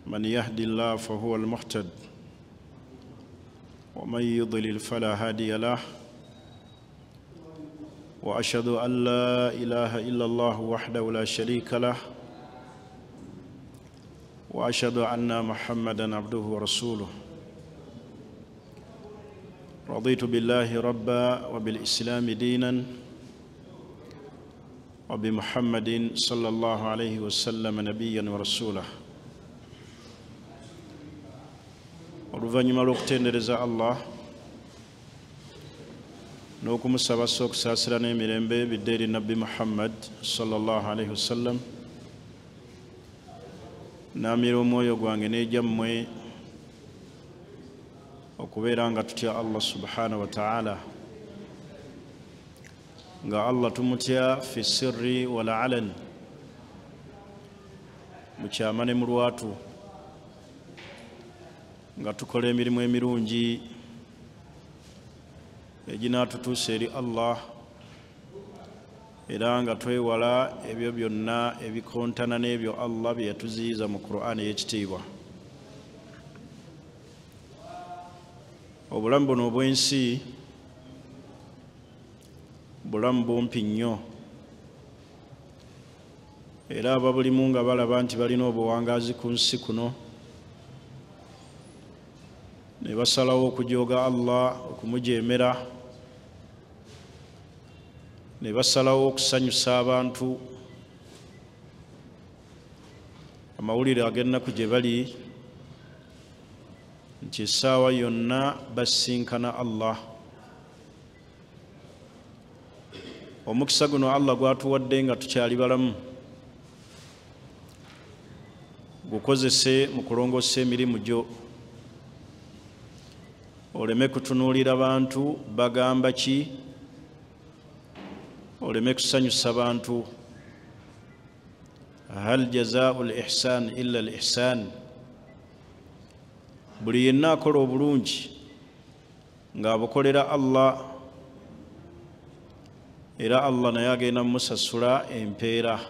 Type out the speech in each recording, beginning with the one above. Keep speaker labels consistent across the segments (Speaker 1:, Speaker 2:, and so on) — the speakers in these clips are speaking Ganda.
Speaker 1: من يهدي الله فهو المهتد ومن يضلل فلا هادي له وأشهد أن لا إله إلا الله وحده لا شريك له وأشهد أن محمدًا عبده ورسوله رضيت بالله ربا وبالإسلام دينًا وبمحمد صلى الله عليه وسلم نبيًا ورسولا. Oluvannyuma lw'okutendereza Allah n'okumusaba okusaasira n'emirembe bidde eri Nabbi Muhammad sallallahu alaihi wasallam, naamira omwoyo gwange n'egyammwe okubeera nga tutya Allah subhanahu wa ta'ala, nga Allah tumutya fi sirri wal alan, mu kyama ne mu lwatu, nga tukola emirimu emirungi eginaatutuusa eri Allah, era nga twewala ebyo byonna ebikontana n'ebyo Allah bye yatuziyiza mu Qur'an ey'ekitiibwa. Obulamu buno obw'ensi bulamu bumpi nnyo, era ababulimu nga balaba nti balina obuwangaazi ku nsi kuno ne basalawo okujooga Allah, okumujeemera, ne basalawo okusanyusa abantu. Amawulire ag'ennaku gye bali nti essaawa yonna basinkana Allah. Omukisa guno Allah gwatuwadde nga tukyali balamu, gukozese mu kulongoosa emirimu gyo, oleme kutunuulira bantu bagamba ki, oleme kusanyusa bantu. Hal jazaa'u l-ihsan illa l-ihsan. Buli yenna akola obulungi ng'abukolera Allah, era Allah naye agenda mumusasula empeera.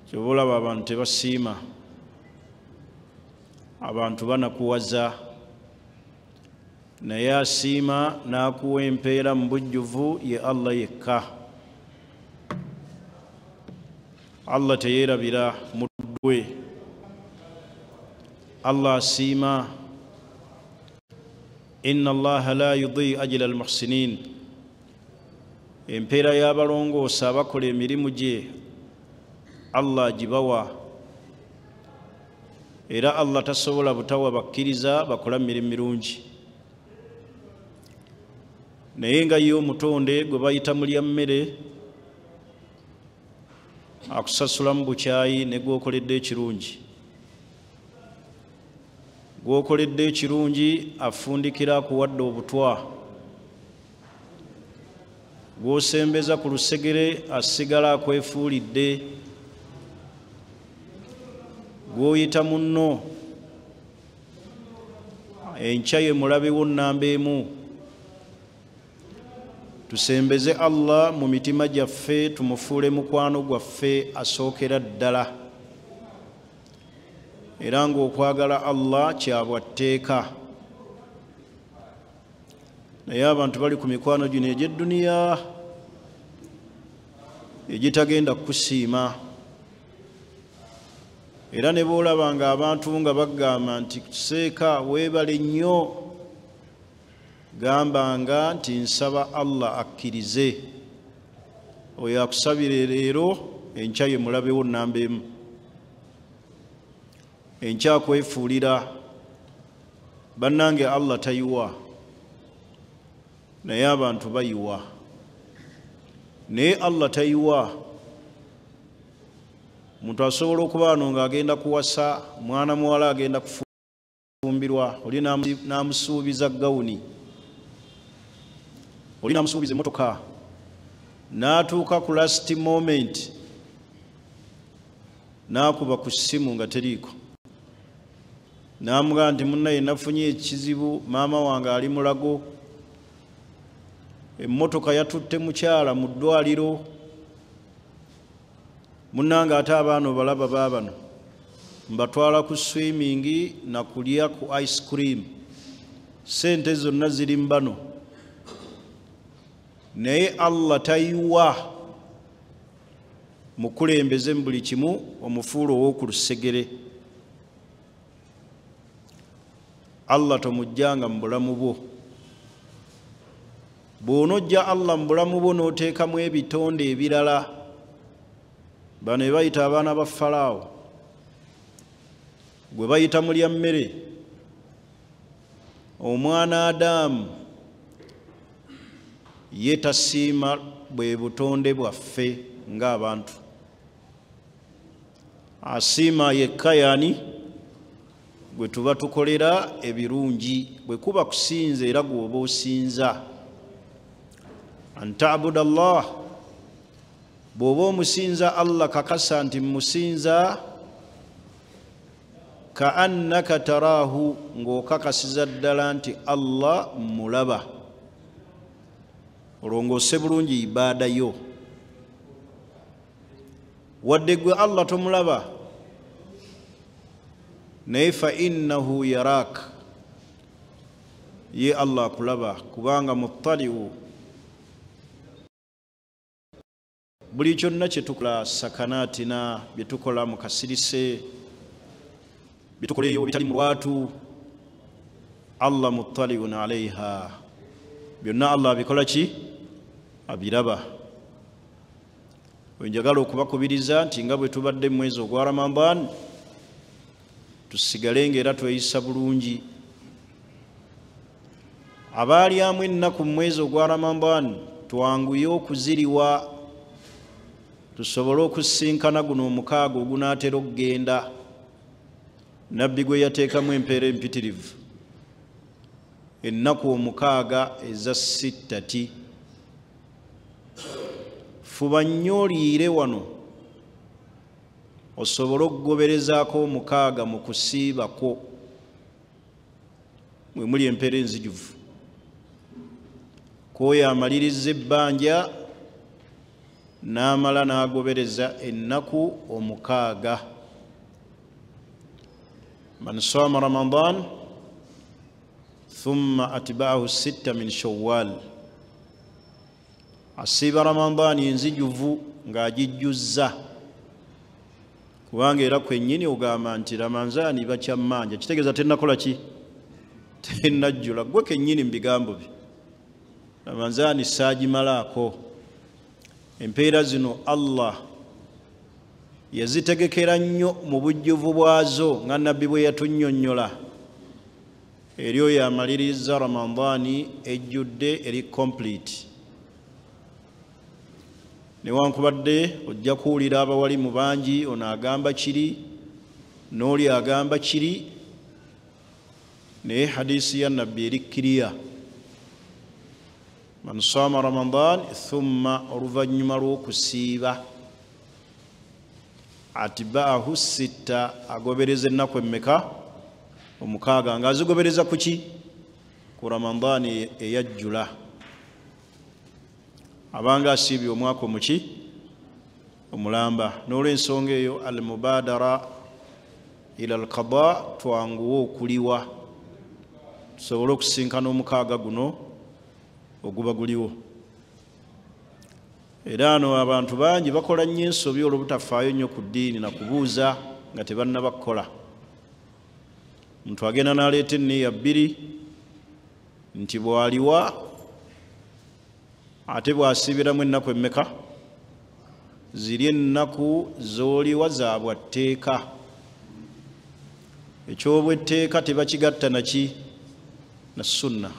Speaker 1: Kyova olaba abantu tebasiima, abantu banakuwaza, naye asiima n'akuwa empeera mu bujjuvu ye Allah yekka. Allah teyeerabira muddu we, Allah asiima. Inna Allaha la yudhi'u ajra al-muhsinin. Empeera y'abalongoosa abakola emirimu gye Allah agibawa, era Allah tasobola butawa bakkiriza bakola mirimu mirungi. Naye nga ye omutonde gwe bayita mulya mmere akusasulamu bukyayi ne gw'okoledde ekirungi. Gw'okoledde ekirungi afundikira akuwadde obutwa, gw'osembeza ku lusegere asigala akwefuulidde, gw'oyita munno enkya ye mulabewo nnamba emu. Tusembeze Allah mu mitima gyaffe, tumufuule mukwano gwaffe asookera ddala, era ng'okwagala Allah kyabwatteeka. Naye abantu bali ku mikwano gino egy'edduniya egitagenda kukusiima, era ne bw'olaba nga abantu nga bagamba nti seeka weebale nnyo, gambanga nti nsaba Allah akkirize. Oyo akusabire leero, enkya ye mulabewo nnamba emu, enkya akwefuulira. Bannange Allah tayiwa, naye abantu bayiwa. Naye Allah tayiwa. Omuntu asobola okuba wano ng'agenda kuwasa mwana muwala, agenda kufumbirwa, oli n'amusuubiza gawuni, oli n'amusuubiza emmotoka, n'atuuka ku last moment n'akuba ku ssimu nga teriiko, n'amugamba nti munnaye nafunye ekizibu, maama wange ali Mulago, emmotoka yatutte mukyala mu ddwaliro, munnange ate abaana obalaba baabano. Mbatwala ku swimming na kulya ku ice cream, sente zonna ziri mbano. Naye Allah tayiwa mukulembeze mu buli kimu, omufuula ow'oku lusegere. Allah tomujjanga mu bulamu bwo. Bw'onojja Allah mu bulamu bwo n'oteekamu ebitonde ebirala, bano bayita abaana ba Falaawo, gwe bayita mulya mmere, omwana Adamu ye tasiima bwe butonde bwaffe ng'abantu. Asiima yekka yani gwe tuba tukolera ebirungi, bwe kuba kusinza era gw'oba osinza. Antaabuda Allah, bw'oba omusinza Allah kakasa nti musinza kaannaka taraahu, ng'okakasiza ddala nti Allah mulaba, olongoose bulungi ibaada yo. Wadde gwe Allah tomulaba, naye fa innahu yarak, ye Allah akulaba, kubanga muttaliu. Buli kyonna kye tukola, sakanatina, bye tukola mu kasirise, bye tukola eyo bitali mu lwatu, Allah muttaliun alaiha, byonna Allah abikola ki? Abiraba. Njagala okubakubiriza nti nga bwe tubadde mu mwezi ogwa Ramadan, tusigale ng'era tweyisa bulungi. Abaalyamu ennaku mu mwezi ogwa Ramadan twanguye okuziriwa, tusobole okusisinkana guno omukaaga ogunaatera okugenda, Nabbi gwe yateekamu empeera empitirivu, ennaku omukaaga eza sittati. Fuba nnyo oliire wano osobole okugoberezaako omukaaga mu kusiibako, mwe muli empeera enzijuvu. K'oyo amaliriza ebbanja n'amala n'agobereza ennaku omukaaga. Man saama Ramadan thumma atba'ahu sitta min Shawwal, asiiba Ramadaani enzijuvu ng'agijjuzza, kubanga era kwennyini ogamba nti Ramanzaani bakyammanja, kitegeeza tennakola ki? Tennajjula. Gwe kennyini mu bigambo bye, Ramanzaani saagimalaako. Empeera zino Allah yazitegekera nnyo mu bujjuvu bwazo nga Nabbi bwe yatunnyonnyola. Eri oyo amaliriza Ramadaani ejjudde eri complete. Newankubadde ojja kuwulira abawali mu bangi, ono agamba kiri n'oli agamba kiri, naye hadisi ya Nabbi eri kiriya. Man saama Ramadan thumma, oluvannyuma lw'okusiiba, atba'ahu sitta, agobereza ennaku emmeka? Omukaaga. Ng'azigobereza ku ki? Ku Ramadaani eyajjula. Abanga asiibye omwaka omuki? Omulamba. N'olw'ensonga eyo al-mubadara ila al-qada, twanguwe okuliwa tusobole okusinkana omukaaga guno oguba guliwo. Era ano abantu bangi bakola nnyo ensobi olw'obutafaayo nnyo ku ddiini na kubuuza nga tebannaba kukola. Omuntu agenda n'aleeta enniya bbiri nti bw'aliwa ate bw'asiibiramu ennaku emmeka? Ziri ennaku z'oliwa za bwa tteeka. Ekyobwetteeka tebakigatta naki? Na sunna.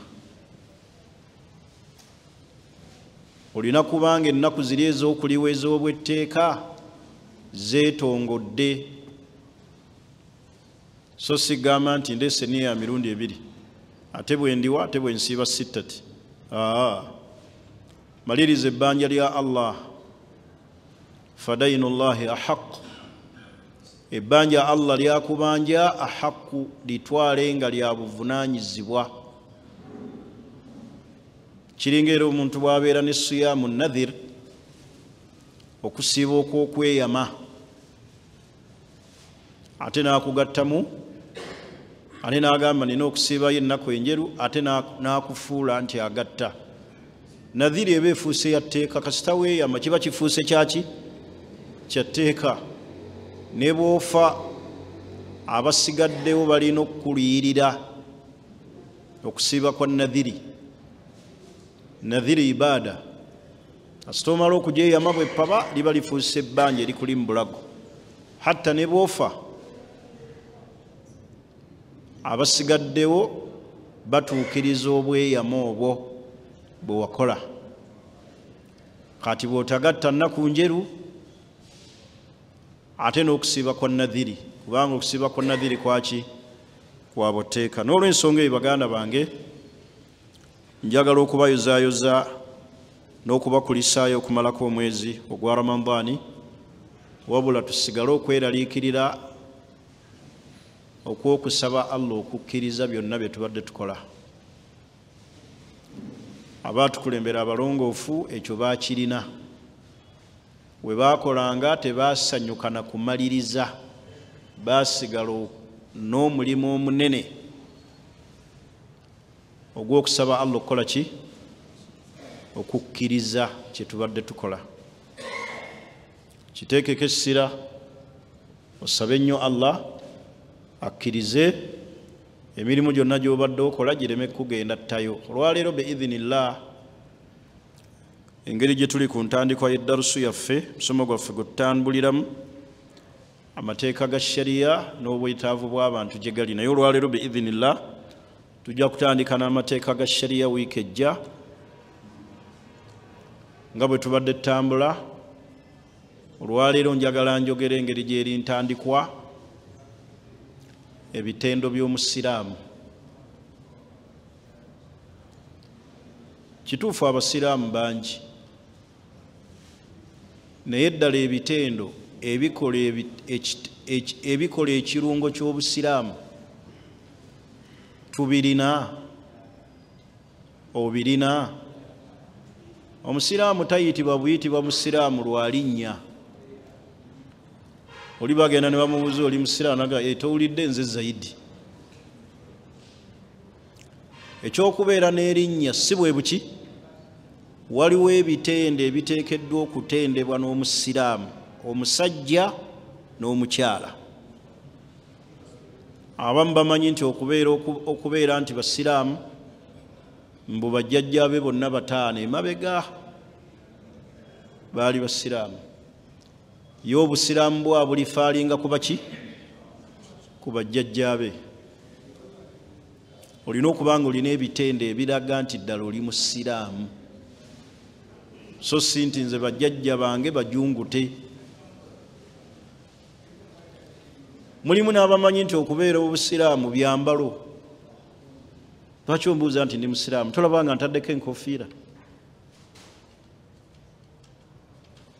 Speaker 1: Olina kubanga ennaku ziri ez'okuliwa ez'obwetteeka zeetongodde, so sigamba nti ndeese niya ya mirundi ebiri, ate bwe ndiwa ate bwe nsiiba sittati. Maliriza ebbanja lya Allah, fadainu llahi ahaq, ebbanja Allah lyakubanja ahaqu, litwale nga lya buvunaanyizibwa. Kiringa era omuntu bw'abeera ne siyaamu nadhir, okusiiba okw'okweyama, Ate n'akugattamu, ate n'agamba nina okusiibayo ennaku enjeru, ate n'akufuula nti agatta. Nadhiri eba efuuse ya tteeka, kasita weeyama kiba kifuuse kyaki? Kya tteeka. Ne bw'ofa abasigaddewo balina okukuliyirira okusiiba kwa nadhiri. Nadhiri ibaada, kasita omala okugyeyama bwe ppaba liba lifuuse ebbanja erikuli mu bulago. Hatta ne bw'ofa abasigaddewo batuukiriza obweyamo obwo bwe wakola. Kati bw'otagatta nnaku njeru ate n'okusiiba kwa nadhiri, kubanga okusiiba kwa nadhiri kwaki? Kwa buteeka. N'olwensonga eyo, baganda bange, njagala okubayozaayoza n'okubakulisaayo okumalako omwezi ogwa Ramadaani, wabula tusigale okweraliikirira okw'okusaba Allah okukkiriza byonna bye tubadde tukola. Abaatukulembera abalongoofu ekyo baakirina, we baakolanga tebaasanyuka na kumaliriza, baasigala n'omulimu omunene ogw'okusaba Allah okukola ki? Okukkiriza kye tubadde tukola. Kiteekeko essira, osabe nnyo Allah akkirize emirimu gyonna gy'obadde okola gireme kugenda ttayo. Olwaleero biidhinillah, engeri gye tuli ku ntandikwa y'eddarusu yaffe, musomo gwaffe gwe tutambuliramu amateeka ga shariya n'obwetaavu bw'abantu gye gali. Naye olwaleero biidhinillah tujja kutandika n'amateeka ga shariya wiiki ejja nga bwe tubadde tutambula. Olwaleero njagala njogera engeri gy'eri ntandikwa ebitendo by'omusiraamu. Kituufu abasiraamu bangi, naye ddala ebitendo ebikola ekirungo ky'obusiraamu tubirina? Obirina? Omusiraamu tayitibwa buyitibwa musiraamu lwa linnya. Oli bagenda ne bamubuuza, oli musiraamu? Naga, towulidde, nze Zaidi. Ekyokubeera n'erinnya si bwe buki. Waliwo ebitendo ebiteekeddwa okutendebwa n'omusiraamu omusajja n'omukyala. Abamu bamanyi nti okubeera nti basiraamu mbu bajjajja be bonna bataano emabega baali basiraamu. Ye obusiraamu bwa bulifaalinga ku baki? Ku bajjajja be. Olina okuba nga olina ebitendo ebiraga nti ddala oli musiraamu, so si nti nze bajjajja bange bajungute. Mulimu n'abamanyi nti okubeera obusiraamu byambalo. Lwaki ombuuza nti ndi musiraamu? Tolaba nga ntaddeko enkofiira?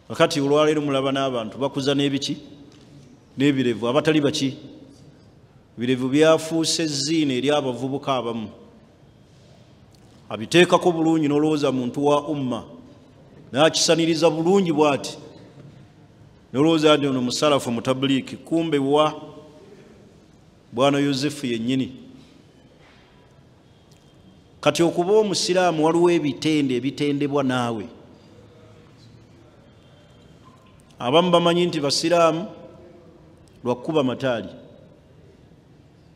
Speaker 1: Kakati olwaleero mulaba n'abantu bakuza n'ebiki? N'ebirevu. Abatali baki, birevu byafuuse ziina eri abavubuka abamu. Abiteekako bulungi n'olowooza muntu wa umma, n'akisaniriza bulungi bw'ati, n'olowooza nti ono musalafu mutabuliiki, kumbe wa bwana Yosefu yennyini. Kati okuba omusiraamu waliwo ebitende ebitendebwa naawe. Abamu bamanyi nti basiraamu lwakuba mataali.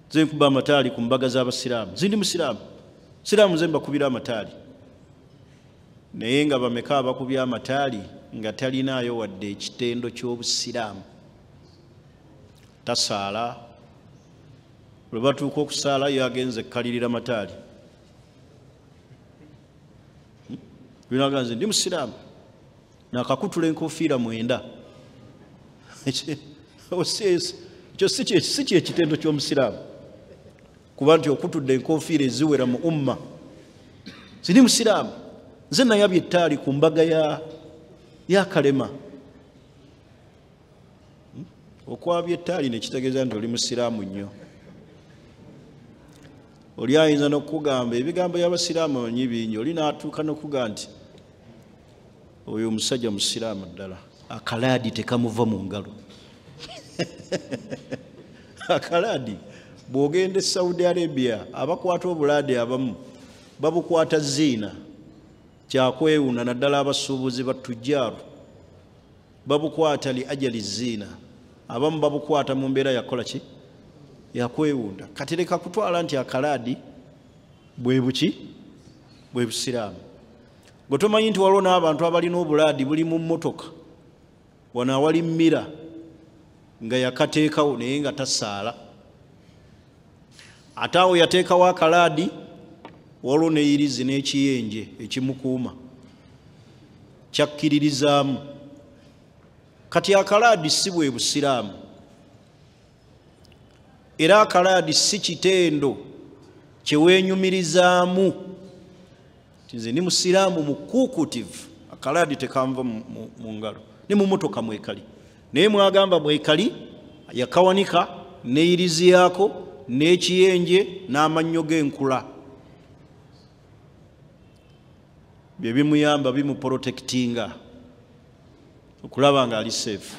Speaker 1: Nze nkuba amataali ku mbaga z'abasiraamu, zindi musiraamu, siraamu nze mbakubira amataali. Naye nga bameka abakubya amataali nga talinaayo wadde ekitendo ky'obusiraamu? Tasaala, lwe batuuka okusaala yagenze ekkalirira mataali. Binaga nze ndi musiraamu, nakakutula enkofiira 9. Ekyo si kyekitendo ky'omusiraamu, kuba nti okutudde enkofiira eziwera mu umma. Sindi musiraamu, nze nayabye ettaali ku mbaga ya Kalema. Okwabya ettaali nekitegeeza nti oli musiraamu nnyo. Oli ayinza n'okugamba ebigambo by'abasiraamu amanyi bingi, oli n'atuuka n'okugamba nti oyo omusajja musiraamu ddala, akalaadi tekamuva mu ngalo. Akalaadi bw'ogenda e Saudi Arabia, abakwata obulaadi abamu babukwata ziina, kyakwewuna, naddala abasuubuzi batujjaaru babukwata li ajali ziina. Abamu babukwata mu mbeera yakola ki? Yakwewunda. Kati leka kutwala nti akalaadi bwe buki? Bwe busiraamu. Gwe tomanyi nti waliwo n'abantu abalina obulaadi buli mu mmotoka wano awali mmira nga yakateekawo naye nga tasaala. Ate awo yateekawo akalaadi, waliwo n'eyirizi n'ekiyenje ekimukuuma kyakkiririzaamu. Kati akalaadi si bwe busiraamu, era akalaadi si kitendo kyeweenyumirizaamu nti nze ndi musiraamu mukuukutivu. Akalaadi tekanva mu ngalo, ne mu mmotoka mwekali, naye mwagamba mwekali yakawanika n'eyirizi yaako n'ekiyenje n'amannyo g'enkula, bye bimuyamba bimuprotectinga okulaba nga ali safe.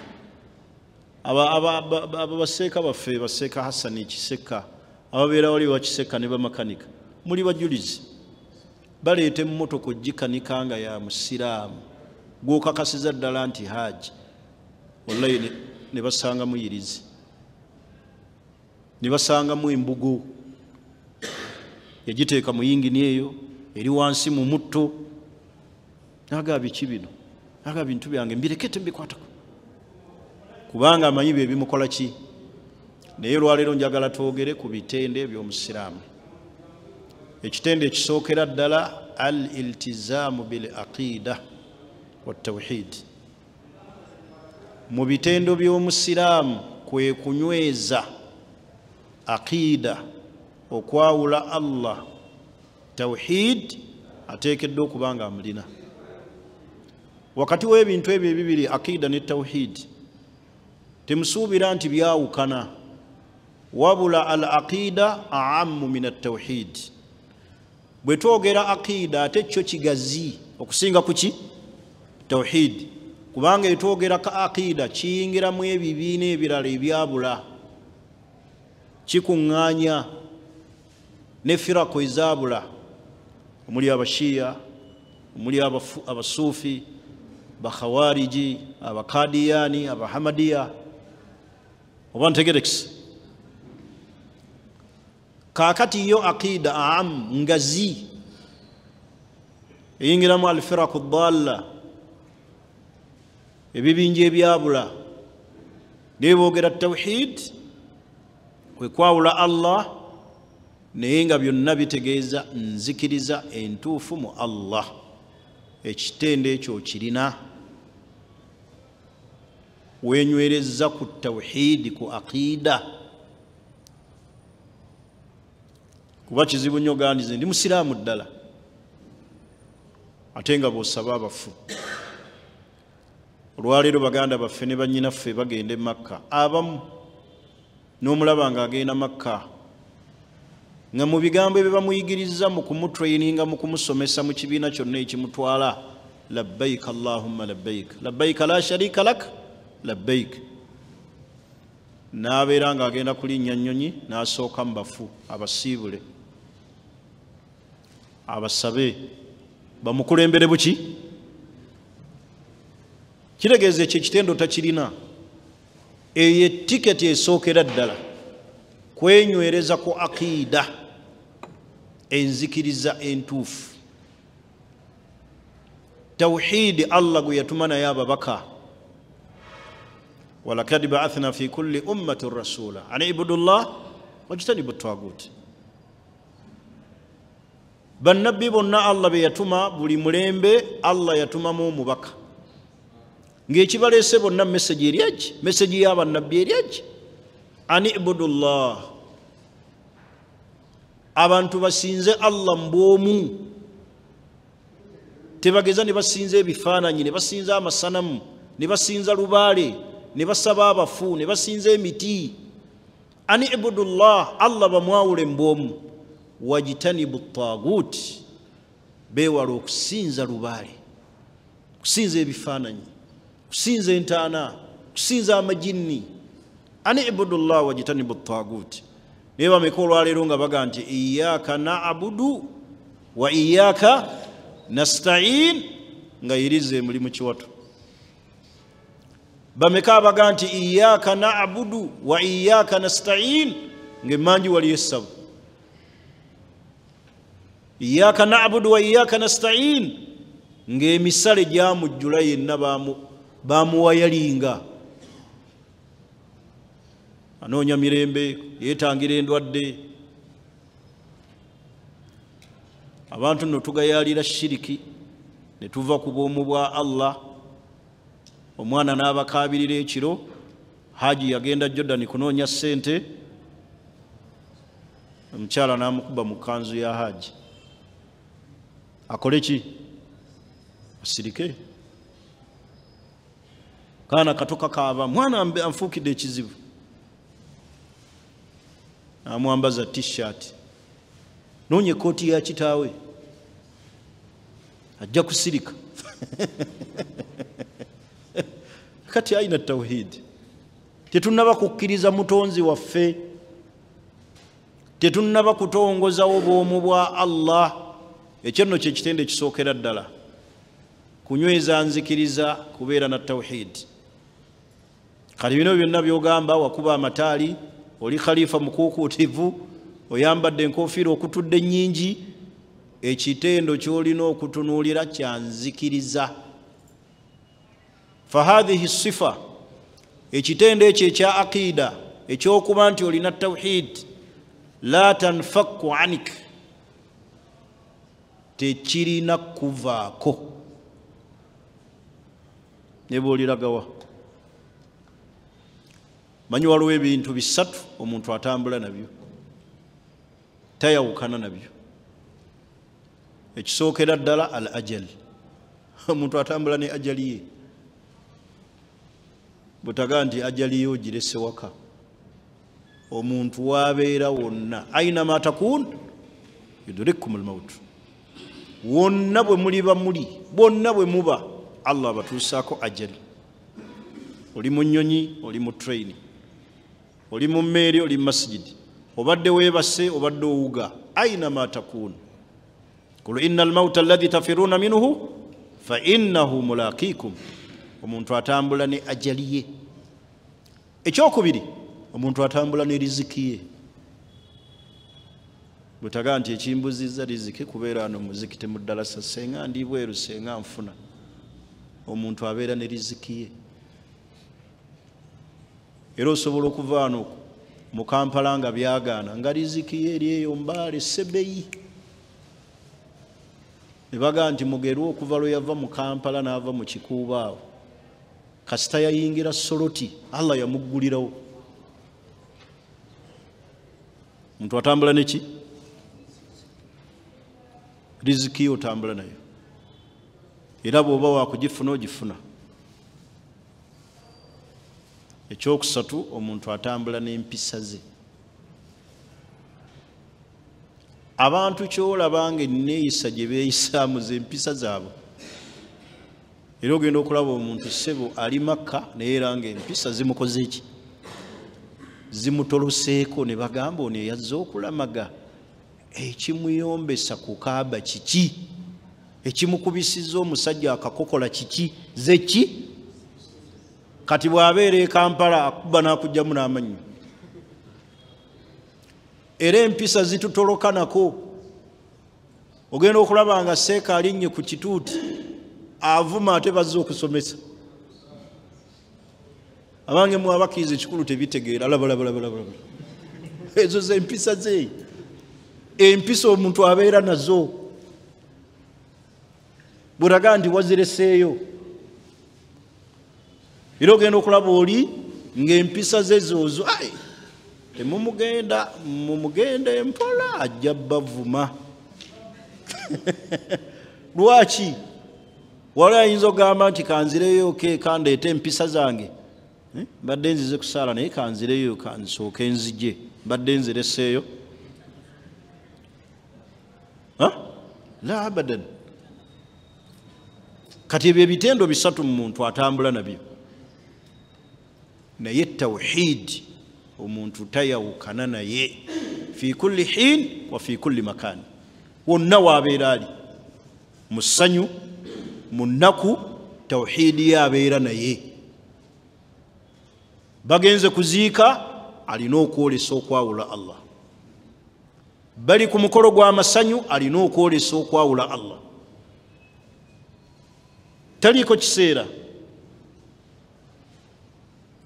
Speaker 1: Aba baseeka baffe, baseeka Hasani Kiseka, ababeera wali wa Kiseka ne bamakanika, muli bajulizi, baleeta emmotoka ogikanika nga ya musiraamu gw'okakasiza ddala nti haaji, wallahi ne basangamu yirizi, ne basangamu embugo, yagiteeka mu yingini eyo eri wansi mu mutto, n'agaba biki bino, n'agaba bintu byange mbireke tembikwatako, kubanga amanyi bye bimukola ki. Naye olwaleero njagala twogere ku bitende by'omusiraamu. Ekitende ekisookera ddala al iltizaamu bil aqida wa tawhid. Mu bitendo by'omusiraamu kwe kunyweza aqida, okwawula Allah, tawhid ateekeddwa okuba nga amulina. Wakati w'ebintu ebyo ebibiri, aqida ne tawhid, temusuubira nti byawukana, wabula al aqida a'ammu min at-tawhid. Bwe twogera aqida ate kyo kigazi okusinga ku ki? Tawhid. Kubanga etwogera ka aqida kiyingiramu ebibiina ebirala ebyabula, kikuŋŋaanya ne firako ezaabula, omuli abashiya, omuli abasuufi, bakhawariji, abakadiyani, abahamadiya, oba ntegerekisi. Kaakati yo aqida am ngazi eyingiramu alfiraku dalla, ebibinja ebyabula. Naye boogera tawhid kwe kwawula Allah, naye nga byonna bitegeeza nzikiriza entuufu mu Allah. Ekitende ekyo kirina wenywereza ku tawhidi, ku aqida. Kuba kizibu nnyo gandize ndi musiraamu ddala ate nga bw'osaba abafu. Olwaleero baganda baffe ne bannyinaffe bagenda e Makka, abamu n'omulaba ng'agenda Makka nga mu bigambo ebyo bamuyigiriza mu kumutraininga, mu kumusomesa mu kibiina kyonna ekimutwala, labbaik allahumma labbaik, labbaik la sharika lak labbaik, n'abeera ng'agenda kulinnya nnyonyi n'asooka mu bafu abasiibule abasabe bamukulembere buki. Kitegeeza ekyo ekitendo takirina. Eyo etiketi esookera ddala kwenywereza ku aqida, enzikiriza entuufu, tawhidi Allah gwe yatuma naye ababaka. Walakad ba'athna fi kulli ummatin rasula an ibudullah wajtanibu tagut. Bannabbi bonna Allah be yatuma, buli mulembe Allah yatumamu omubaka, ng'ekibaleese bonna message eri eki, message y'abannabbi eri eki, an ibudullah, abantu basinze Allah mbwomu, tebageza ne basinza ebifaananyi, ne basinza amasanamu, ne basinza lubaale, ne basaba abafu, ne basinza emiti. Ani ibudullah, Allah bamwawule mbwomu, wajitanibu tagut, beewala okusinza lubaale, kusinza ebifaananyi, kusinza entaana, kusinza amajinni. Ani ibudullah wajtanibu tagut. Naye bameka olwaleero nga baga nti iyaka na'budu wa iyaka nasta'in, nga irize muli mu kiwato. Bameka abaga nti iyaka na'budu wa iyaka nasta'in, ng'emmanju waliyo essabo. Iyaka na'budu wa iyaka nasta'in, ng'emisale gyamujjula yenna bamuwayalinga. Anoonya mirembe, yeetangira endwadde. Abantu nno tugayaalira shiriki ne tuva ku bwomu bwa Allah. Omwana n'abakaabirira ekiro, Haji yagenda Jordan kunoonya ssente, omukyala n'amukuba mu kkanzu ya Haji. Akole ki? Asirike. Kaana kato kakaaba, mwana anfuukidde ekizibu. Amwambaza t-shirt, noonya ekkooti ya kitaawe, ajja kusirika. Kati aina tawhid. Tetunnaba kukkiriza mutonzi waffe, tetunnaba kutongozawo bwomu bwa Allah. Ekyo nno kye kitende ekisookera ddala, kunyweza nzikiriza, kubeera na tawhid. Kati bino byonna by'ogamba, wakuba amataali, oli khalifa mukuukuutivu, oyambadde enkofiira okutudde ennyingi, ekitendo ky'olina okutunuulira kya nzikiriza. Fahadhihi sifa, ekitendo ekyo ekya aqida, ekyokuba nti olina tawhid, la tanfakku anik, tekirina kuvaako. Ne bw'oliragawa, manyi waliwo ebintu bisatu omuntu atambula nabyo, tayawukana nabyo. Ekisookera ddala al ajal, omuntu atambula ne ajali ye. Bw'otaga nti ajali ye ogirese waka, omuntu wabeera wonna, ainama takun yudrikkum almaut, wonna bwe muliba muli, bwonna bwe muba, Allah abatuusaako ajali. Oli mu nnyonyi, oli mu train, oli mu mmeeri, oli mu masjidi, obadde weebase, obadde owuga, ainama takun. Qul inna almauta alladhi tafiruna minhu fa innahu mulaqikum. Omuntu atambula ne ajali ye. Ekyokubiri, omuntu atambula ne riziki ye. Bw'otaga nti ekimbuzizza riziki kubeera wano muzikiti mu ddalasa, senga ndi bweru, senga nfuna, omuntu abeera ne riziki ye. Era osobola okuva wano mu Kampala nga byagaana, nga riziki ye eri eyo Mbale Sebeyi. Ne bagaa nti Mugerwa okuva lwe yava mu Kampala n'ava mu Kikuubo awo, kasita yayingira Soroti, Allah yamuggulirawo. Omuntu atambula ne ki? Riziki ye otambula nayo, era bw'oba wakugifuna ogifuna. Ekyokusatu, omuntu atambula n'empisa ze. Abantu ky'olaba nga enneeyisa gye beeyisaamu z'empisa zaabwe. Era ogenda okulaba omuntu ssebo ali Makka, naye era ng'empisa zimukoze ki? Zimutoloseeko. Ne bagamba ono eyazze okulamaga, ekimuyombesa ku Kaaba kiki? Ekimukubisizza omusajja akakokola kiki? Ze ki? Kati bw'abeera e Kampala akuba n'akugyamu n'amannyo. Era empisa zitutolokanako. Ogenda okulaba nga seeka alinnye ku kituuti, avuma ate bazze okusomesa. Abange mu abakkiriza ekikulu tebitegeera, laba. Ezo ze empisa ze. Empisa omuntu abeera nazo. Bw'olaga nti wazireseeyo. Era ogenda okulaba oli ng'empisa ze zoozo, ai temumugenda, mumugende empola, ajja bavuma. Lwaki? Wali ayinza okugamba nti kanzireyo ke kandeete empisa zange, mbadde nzize kusaala naye kanzireyo kansooke nzije, mbadde nzireseeyo. La abadan. Kati ebyo ebitendo bisatu mu muntu atambula nabyo. Naye tawhid Omuntu tayawukana naye fi kulli hin wa fi kulli makani, wonna wabeera ali mu ssanyu, mu nnaku, tawhidi yabeera naye. Bagenze kuziika, alina okwolesa okwawula Allah. Bali ku mukolo gw'amasanyu, alina okwolesa okwawula Allah. Taliiko kiseera.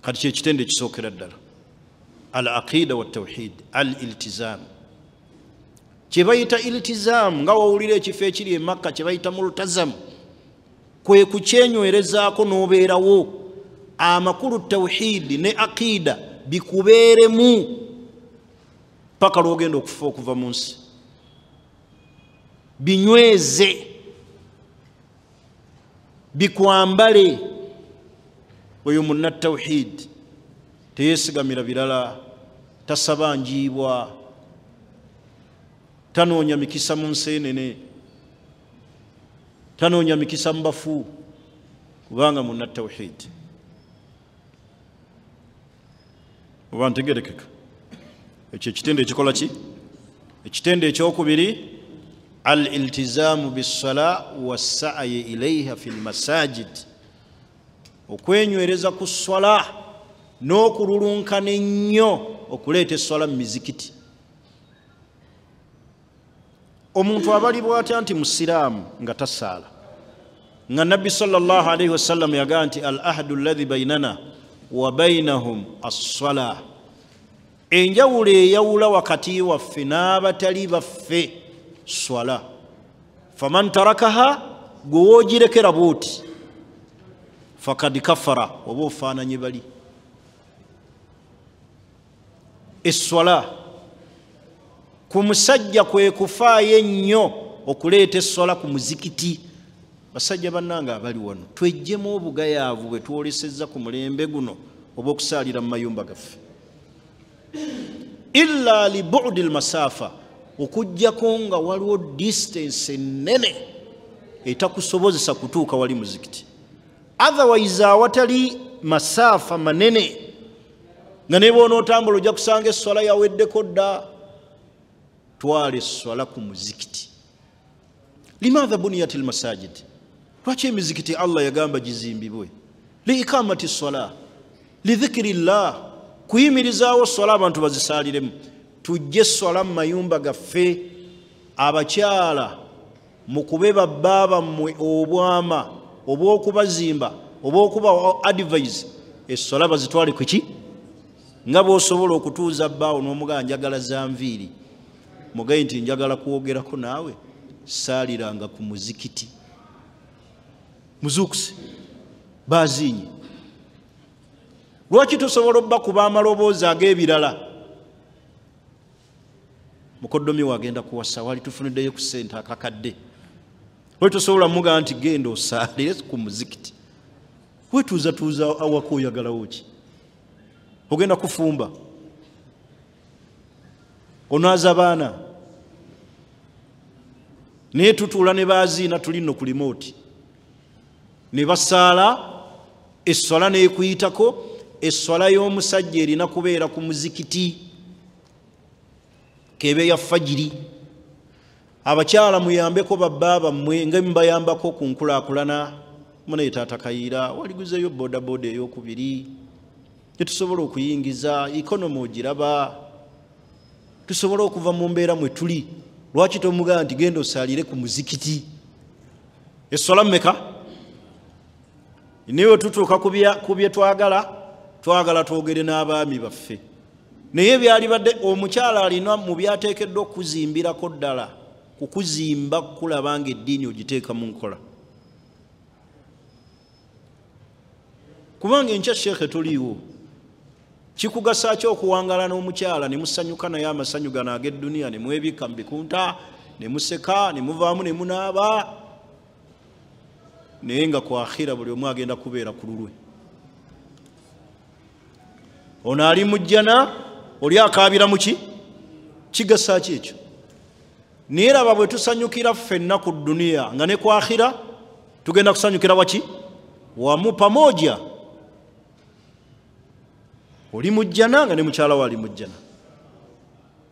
Speaker 1: Kati kyekitende ekisookera ddala, al aqida wa tawhid, al iltizam. Kyebayita iltizam, nga wawulira ekifo ekiri e Makka kyebayita multazam, kwe kukyenywerezaako n'obeerawo. Amakulu tawhidi ne aqida bikubeeremu paka lwogenda okufa okuva mu nsi, binyweze, bikwambale. Oyo munna tawhid teyeesigamira birala, tasaba njiibwa, tanoonya mikisa mu nseenene, tanoonya mikisa mu bafu, kubanga munna tawhid. Oba ntegerekeka? Ekyo ekitende ekikola ki? Ekitende ekyokubiri, al iltizamu bissala wassa'yi ilayha fi lmasajid, okwenywereza ku swala n'okululunkana ennyo okuleeta esswala mu mizikiti. Omuntu abalibwa atya nti musiraamu nga tasaala? Nga Nabbi sallallahu alaihi wasallam yagamba nti al ahdu alladhi bainana wa bainahum as-sala, enjawulo eyawula wakati waffe n'abatali baffe swala. Faman tarakaha, gwe woogirekera bwoti, fakad kafara, oba ofaananye bali. Esswala ku musajja kwe kufaayo ennyo okuleeta esswala ku muzikiti. Basajja bannange abali wano, tweggyemu obugayaavu bwe twolesezza ku mulembe guno obw'okusaalira mu mayumba gaffe. Illa li bu'di lmasafa, okuggyako nga waliwo distance ennene etakusobozesa kutuuka wali muzikiti. Otherwise awatali masafa manene, nga ne bw'onootambula ojja kusanga esswala yaweddeko dda, twala esswala ku muzikiti. Limadha buniyat lmasajid, lwaki emizikiti Allah yagamba gizimbibwe? Li ikamati sswala, lidhikiri llah, kuyimirizaawo swala abantu bazisaaliremu. Tujje esswala mu mayumba gaffe. Abakyala mukube babba bammwe obwama obw'okubazimba, obw'okuba advise, esswala bazitwale ku ki? Nga bw'osobola okutuuza bbaawo n'omugamba njagala za nviiri, mugaye nti njagala kwogerako naawe, saaliranga ku muzikiti. Muzuukuse bazinye. Lwaki tusobola obbakuba amaloboozi ag'ebirala? Mukoddomi wagenda kuwasa, wali tufuniddeyo ku ssente akakadde, lwaki tosobola mugamba nti genda osaalire ku muzikiti? Wetuuzatuuza awaka oyagalawo ki? Ogenda kufumba, onaaza baana, naye tutuula ne baziina, tuli nno ku limooti ne basaala esswala n'ekuyitako. Esswala y'omusajja erina kubeera ku muzikiti, kebe ya fajiri. Abakyala muyambeko babba bammwe nga mubayambako ku nkulaakulana. Munaye taata Kayiira, waliguzeeyo bodaboda eyokubiri tetusobola okuyingiza ikonomi, ogiraba, tusobola okuva mu mbeera mwe tuli. Lwaki tomugamba nti genda osaalire ku muzikiti? Esswala mmeka? Naye tutuuka ku bye twagala, twagala twogere n'abaami baffe. Naye byalibadde omukyala alina mu byateekeddwa okuzimbirako ddala, kukuzimba kulaba nga eddiini ogiteeka mu nkola. Kubanga enkya sheekhe toliiwo, kikugasa ki okuwangala n'omukyala ne musanyuka naye amasanyu gano ag'edduniya, ne mwebikka mu bikunta, ne museka, ne muvaamu ne munaaba, naye nga ku akhira buli omu agenda kubeera ku lulwe. Ono ali mu jjana, oli akaabira mu ki? Kigasa ki ekyo? Naye laba bwe tusanyukira ffenna ku dduniya, nga ne ku akhira tugenda kusanyukira waki? Wamu, pamoja. Oli mujjana nga ne mukyala we ali mujjana,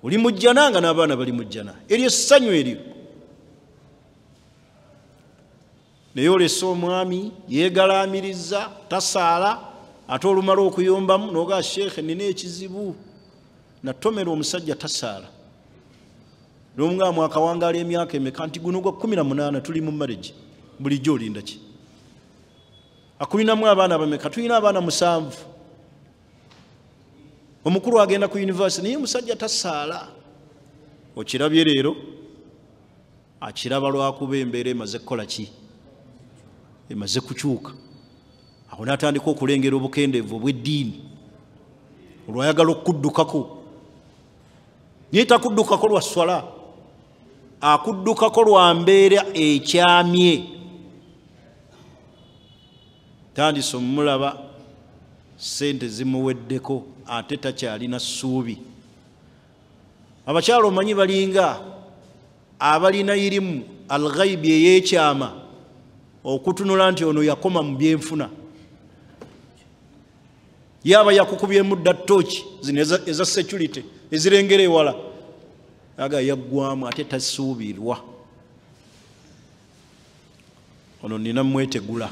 Speaker 1: oli mujjana nga n'abaana bali mujjana. Eryo essanyu eryo. Naye olese omwami yeegalaamiriza, tasaala, ate olumala okuyombamu n'ogaa sheekhe nina ekizibu, natomera omusajja tasaala. N'omugamba mwakawangaala emyaka emeka, nti guno gwa 18 tuli mu marriage, bulijjo olinda ki? Akulinamu abaana bameka? Tulina abaana 7. Omukulu agenda ku university, naye omusajja tasaala. Okirabye leero, akiraba lwakuba embeera emaze kukola ki? Emaze kukyuka. Awo n'atandika okulengera obukendeevu obw'eddiini, olwayagala okuddukako. Naye takuddukako lwa swala, akuddukako lwa mbeera ekyamye. Tandise omulaba ssente zimuweddeko, ate takyalina ssuubi. Abakyala omanyi balinga abalina irimu alghaibi ey'ekyama, okutunula nti ono yakoma mu byenfuna. Yaba yakukubyemu dda ttooki zino eza security ezirengera ewala, aga yaggwamu ate tasuubirwa. Ono nina mwetegula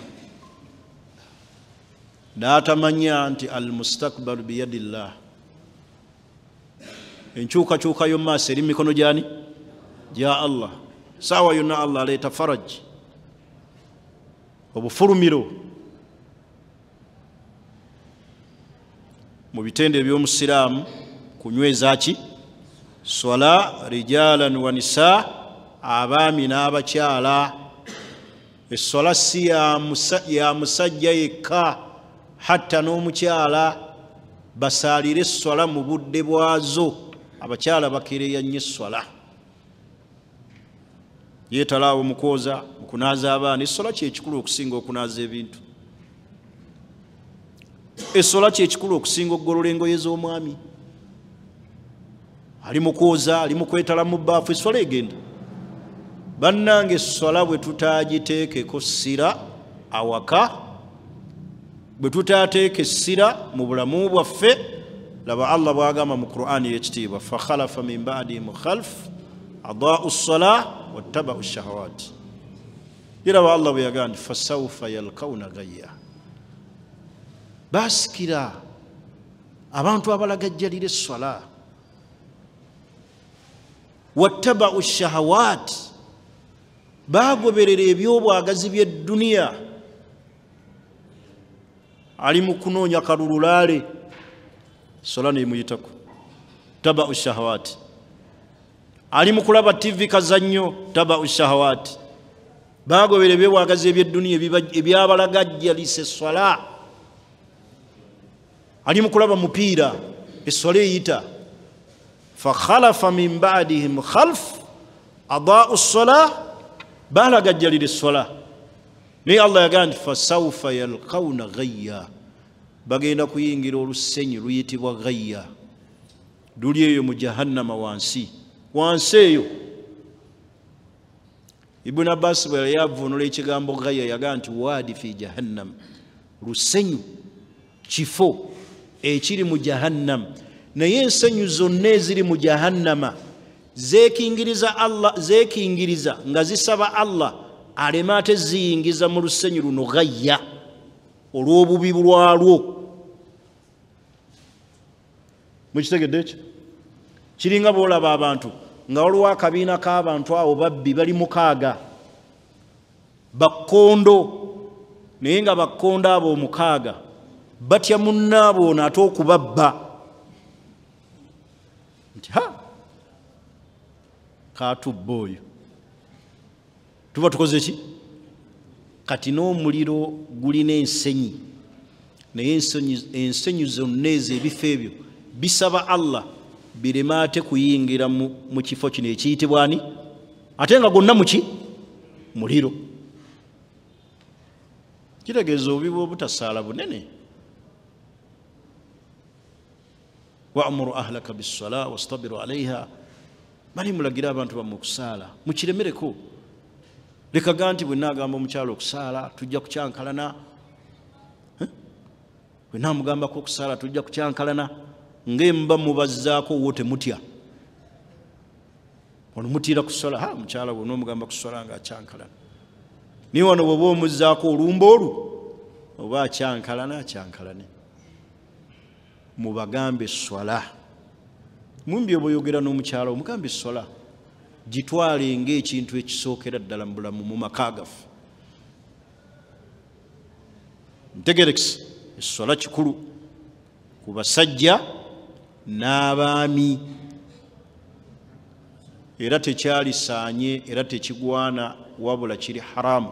Speaker 1: n'atamanya nti almustakbalu biyadillah, enkyukakyuka y'omumaaso eri mu mikono gyani? Gya Allah. Saawa yonna Allah aleeta faraji, obufulumiro. Mu bitende eby'omusiraamu kunyweza ki? Swala, rijalan wa nisa, abaami n'abakyala. Esswala si ya musajja yekka, hatta n'omukyala basaalire esswala mu budde bwazo. Abakyala bakereya nnyo esswala. Yeetalaawo mu kwoza, mu kunaaza abaana. Esswala kyekikulu okusinga okunaaza ebintu. Esswala kyekikulu okusinga okugolola engoye z'omwami. Ali mu kwoza, ali mu kwetala mu bbaafu, esswala egenda. Bannange esswala bwe tutaagiteekeko ssira awaka, bwe tutaateeka essira mu bulamu bwaffe, laba Allah bw'agamba mu Qur'ani ey'ekitiibwa, fakhalafa min ba'dihim khalf adaa'u ssalah wattaba'u shahawat. Iraba Allah bwe yagamba nti fasawfa yalqawna ghayya. Basikira abantu abalagajjalira esswala, wattaba'u shahawat, bagoberera ebyobwagazi by'edduniya. Ali mu kunoonya kalululaale, swala nemuyitako, taba'u shahawat. Ali mu kulaba TV kazannyo, taba'u shahawat. Bagoberera ebyobwagazi eby'edduniya ebyabalagajjalisa esswala. Ali mu kulaba mupiira, esswala eyita. Fakhalafa min ba'dihim khalf adaa'u ssalah, balagajjalira esswala. Naye Allah yagamba nti fasawfa yalqawna ghayya, bagenda kuyingira olusenyi luyitibwa ghayya, luli eyo mu jahannama wansi wansi eyo. Ibn Abbas bwe yali avvuunula ekigambo ghayya yagamba nti waadi fi jahannam, lusenyu, kifo ekiri mu jahannam. Naye ensenyu zonna eziri mu jahannama zeekingiriza Allah, zeekingiriza nga zisaba Allah aleme ate ziyingiza mu lusenyu luno ghayya olw'obubi lwalwo. Mukitegedde ekyo? Kiringa bw'olaba abantu nga waliwo akabiina k'abantu awo babbi bali 6 bakkondo, naye nga bakkondo abo 6 batya munnaabwe ono ate okubabba, nti ha katubba oyo, tuba tukoze ki? Kati n'omuliro gulina ensenyi, naye ensenyi zonna ezo ebifo ebyo bisaba Allah bireme ate kuyingira mu kifo kino ekiyitibwa ani, ate nga gonna muki? Muliro. Kitegeeza obubi bw'obutasaala bunene. Wa'muru ahlaka bis-salah wastabiru alayha, bali mulagira abantu bammwe okusaala, mukiremereko. Leka ga nti bwe naagamba omukyala okusaala tujja kukyankalana. Bwe naamugambako okusaala tujja kukyankalana, ng'emba mubazzaako wo temutya. Ono mutiira kusala, ha mukyala we n'omugamba kusala nga akyankalana. Naye wano bw'oba omuzzaako olumba olwo oba akyankalana akyankalane. Mubagambe swala. Mumbi oba oyogera n'omukyala omugambe swala. Gitwale ng'ekintu ekisookera ddala mu bulamu mu maka gaffe. Ntegerekese, esswala kikulu ku basajja n'abaami, era tekyalisaanye era tekigwana, wabula kiri haramu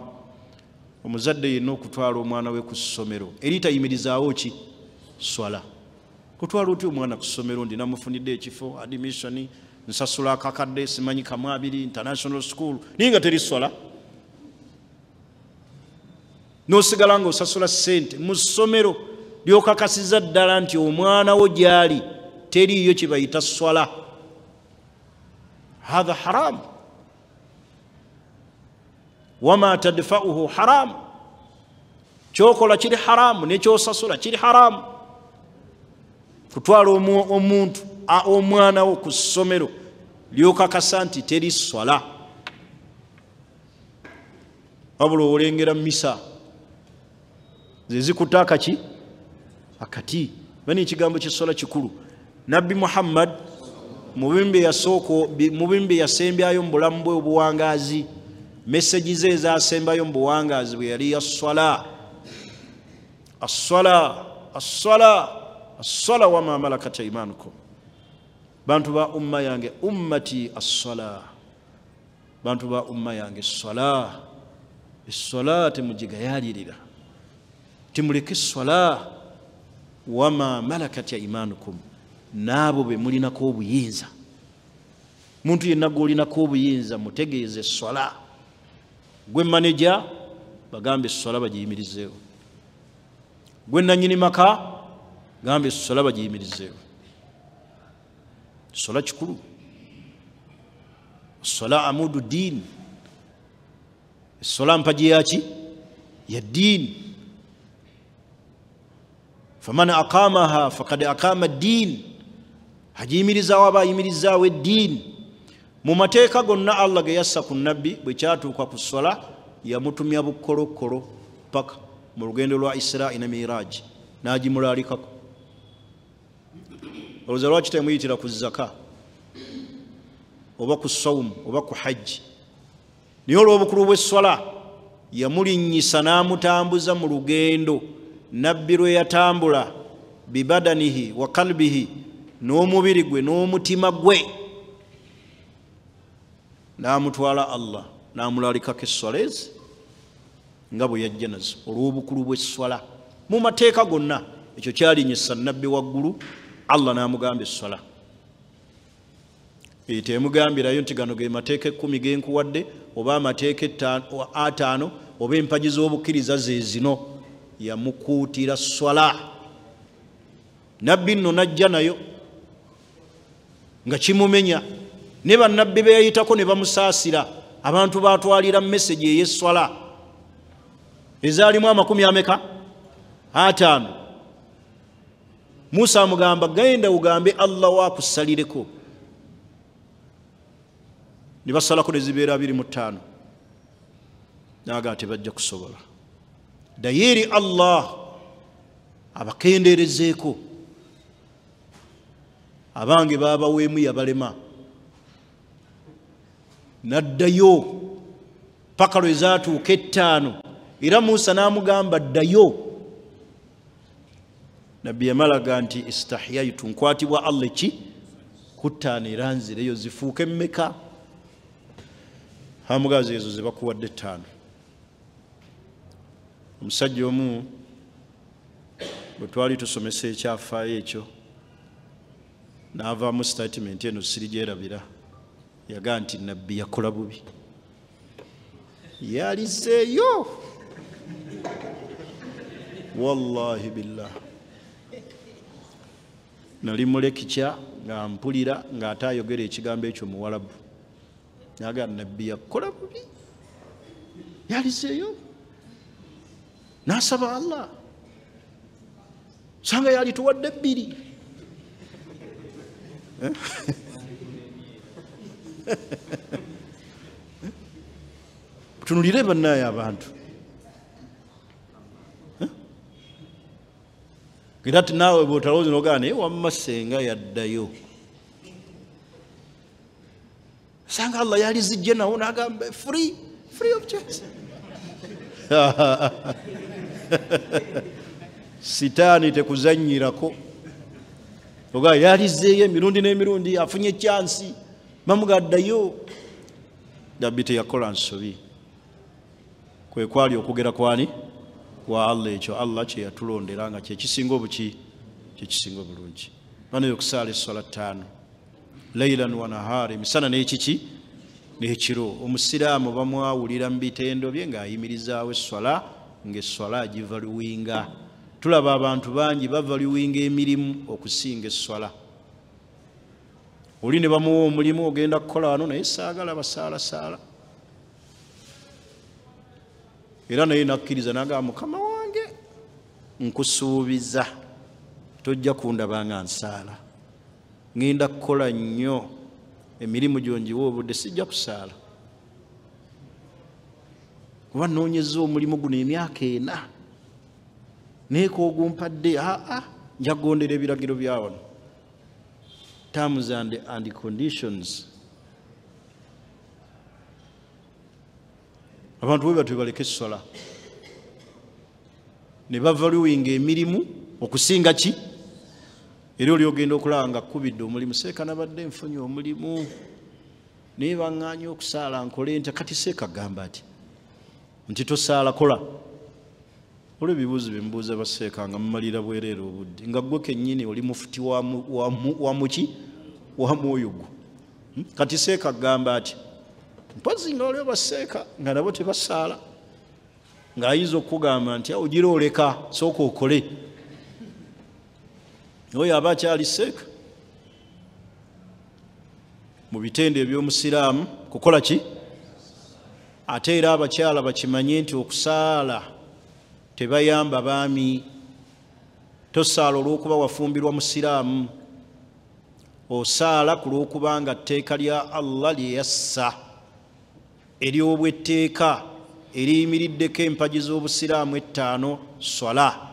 Speaker 1: omuzadde yenna okutwala omwana we ku ssomero eri tayimirizaawo ki swala. Kutwala otya omwana ku ssomero ndi namufunidde ekifo admission, nsasula akakadde simanyi kamu abiri international school, naye nga teri swala, n'osigala ng'osasula ssente mu ssomero ly'okakasiza ddala nti omwana wo gy'ali teriiyo kye bayita swala. Hatha haramu wama tadfauhu haramu, kyokola kiri haramu nekyosasula kiri haramu. Kutwala omuntu omwana wo ku ssomero lyokakasa nti teri swala, wabula olengera misa ze zikutta akaki akati. Bani ekigambo ky'esswala kikulu. Nabbi Muhammad mu bimu bye yasembyayo mu bulamu bwe obuwangaazi, meseji ze ezasembayo mu buwangaazi bwe yali ya swala. Asswala, asswala, asswala wama malakat aimanukum. Bantu ba umma yange, ummati asswala, bantu ba umma yange esswala, esswala temugigayalirira, timuleke esswala. Wama malakat aimanukum, n'abo be mulinako obuyinza. Muntu yenna gw'olinako obuyinza mutegeeze esswala. Gwe maneja bagambe esswala bagiyimirizeewo, gwe nannyini maka gambe esswala bagiyimirizeewo. Esswala kikulu, esswala amudu ddiini, esswala mpagi yaki ya ddiini. Faman aqamaha fakad aqama ddiini, agiyimirizaawo aba ayimirizaawo eddiini. Mu mateeka gonna Allah ge yassa ku nabbi, bwe kyatuuka ku swala yamutumya bukolokolo paka mu lugendo lwa Isra'i ne Miraji n'agimulaalikako. Olowooza lwaki temuyitira ku zaka oba ku sawumu oba ku hajji? Naye olw'obukulu bw'esswala yamulinnyisa n'amutambuza mu lugendo nabbi lwe yatambula bibadanihi wa kalbihi, n'omubiri gwe n'omutima gwe, n'amutwala Allah n'amulalikako esswala ezi nga bwe yajja nazo. Olw'obukulu bw'esswala mu mateeka gonna ekyo kyalinyisa nabbi waggulu, Allah n'amugamba esswala. Temugambirayo nti gano ge mateeka 10 ge nkuwadde, oba amateeka 5, oba empagi z'obukkiriza ze zino. Yamukuutira swala. Nabbi nno n'ajja nayo nga kimumenya, ne bannabbi be yayitako ne bamusaasira. Abantu batwalira meseji ey'esswala ezaalimu 50. Musa amugamba genda ugambe Allah wakusalireko, ne basalako ne zibeera 25. Naga tebajja kusobola. Dayiri Allah abakendeerezeeko, abange babaweemu yabalema, n'addayo paka lwe zaatuuka 5. Era Musa n'amugamba ddayo. Nabbi yamalaga nti istahyaitu, nkwatibwa Allah ki ku 5 era nzireyo zifuuke mmeka? Hamugazi ezo ze bakuwadde 5. Omusajja omu bwe twali tusomesa ekyafaayo ekyo n'avaamu statement eno sirigyerabira, yagaa nti nabbi yakola bubi, yalizeeyo. Wallahi billah, nali mulekikya nga mpulira ng'ate ayogera ekigambo ekyo muwalabu, naga nabbi yakola bubi, yalizeeyo n'asaba Allah. Sanga yalituwadde 2. Tunulire bannaye abantu. Era ati naawe bw'otalowooza n'ogaana naye wamma ssenga yaddayo. Sanga Allah yalizijje nawo n'agamba free of charge. Sitaani tekuzannyirako. Oga yalizzeeyo emirundi n'emirundi afunye chansi bamugaddayo. Nabbi teyakola nsobi. Kwe kwali okugera kwani? Kwa Allah ekyo Allah kye yatulondera nga kyekisinga obuki kyekisinga obulungi. Bano okusaala esswala 5 leilan wa nahari, emisana n'ekiki n'ekiro. Omusiraamu bamwawulira mu bitendo bye ng'ayimirizaawo esswala, ng'esswala agivaluwinga. Tulaba abantu bangi bavaluwinga emirimu okusinga esswala. Oli ne bamuwa omulimu ogenda kukola wano naye saagala basaalasaala. Era naye nakkiriza n'agamba Mukama wange nkusuubiza tojja kundaba nga nsaala. Ngenda kukola nnyo emirimu gyongiwa obudde sijja kusaala. Kuba nnoonyezza omulimu guno emyaka 4 naye koogumpadde nja kugondera ebiragiro bya wano. Terms and conditions. Abantu bwe batyo baleka esswala ne bavaluwinga emirimu okusinga ki? Era oli ogenda okulaba nga kkubidde omulimu, seeka nabadde nfunye omulimu naye baŋŋaanye okusaala nkole ntya? Kati seeka gamba ati nti tosaala kola. Olw'ebibuuzo bye mubuuza baseeka nga mumalira bwereere obudde nga ggwe kennyini oli mufuti wa muki wa mwoyo gwo. Kati seeka gamba ati mpozi nga waliwo baseeka nga nabo tebasaala, ng'ayinza okukugamba nti ogira oleka sooka okole. Oyo aba akyali seeka. Mu bitendo eby'omusiraamu kukola ki? Ate era abakyala bakimanye nti okusaala tebayamba baami. Tosaala olw'okuba wafumbirwa musiraamu, osaala ku lw'okubanga tteeka lya Allah lye yassa ery'obwetteeka eriyimiriddeko empagi z'obusiraamu 5 swala.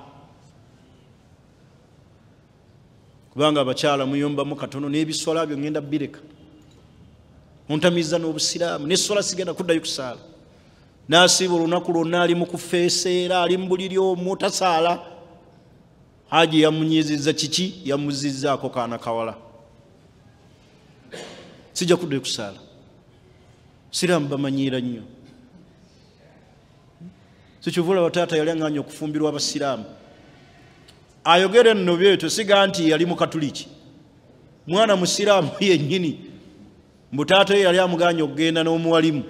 Speaker 1: Kubanga abakyala muyombamu katono n'ebiswala byo ngenda bireka, ontamiza n'obusiraamu n'esswala sigenda kuddayo kusaala. N'asiiba olunaku lwonna ali mu kufeeseera, ali mu buliri omwo tasaala. Haji yamunyizizza kiki? Yamuzizzaako kaana kawala. Sijja kuddayo kusaala. Siraamu bamanyiira nnyo. Sikyova olaba taata yali aŋŋaanye okufumbirwa abasiraamu. Ayogera nno byetyo siga nti yali mukatuliki, mwana musiraamu yennyini. Mbu taata ye yali amugaanye okugenda n'omuwalimu.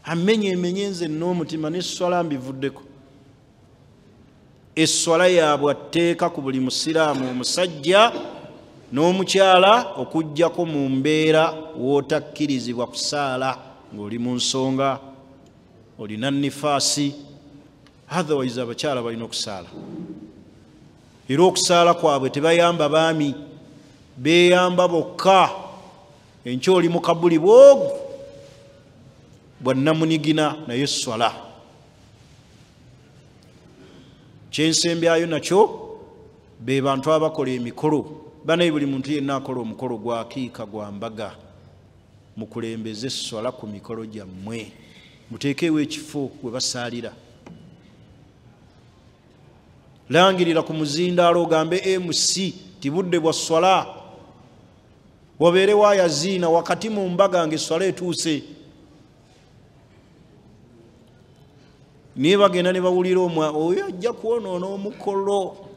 Speaker 1: Amenye emenye nze n'omutima n'esswala mbivuddeko. Esswala yaabwe atteeka ku buli musiraamu omusajja n'omukyala okuggyako mu mbeera w'otakkirizibwa kusaala ng'oli mu nsonga, olina nifaasi. Otherwise abakyala balina okusaala. Era okusaala kwabwe tebayamba baami, beeyamba bokka. Enkya oli mu kabuli bwogu bwa nnamunigina naye swala. Kyensembyayo nakyo be bantu abakola emikolo. Banaye buli muntu yenna akola omukolo gwa akiika gwa mbaga, mukulembeze esswala ku mikolo gyammwe, muteekewo ekifo we basaalira. Langirira ku muzindaalo ogambe MC tibudde bwa swala, wabeere wayaziina wakati mu mbaga ng'esswala etuuse. Naye bagenda ne bawulira oyo ajja kwonoona omukolo.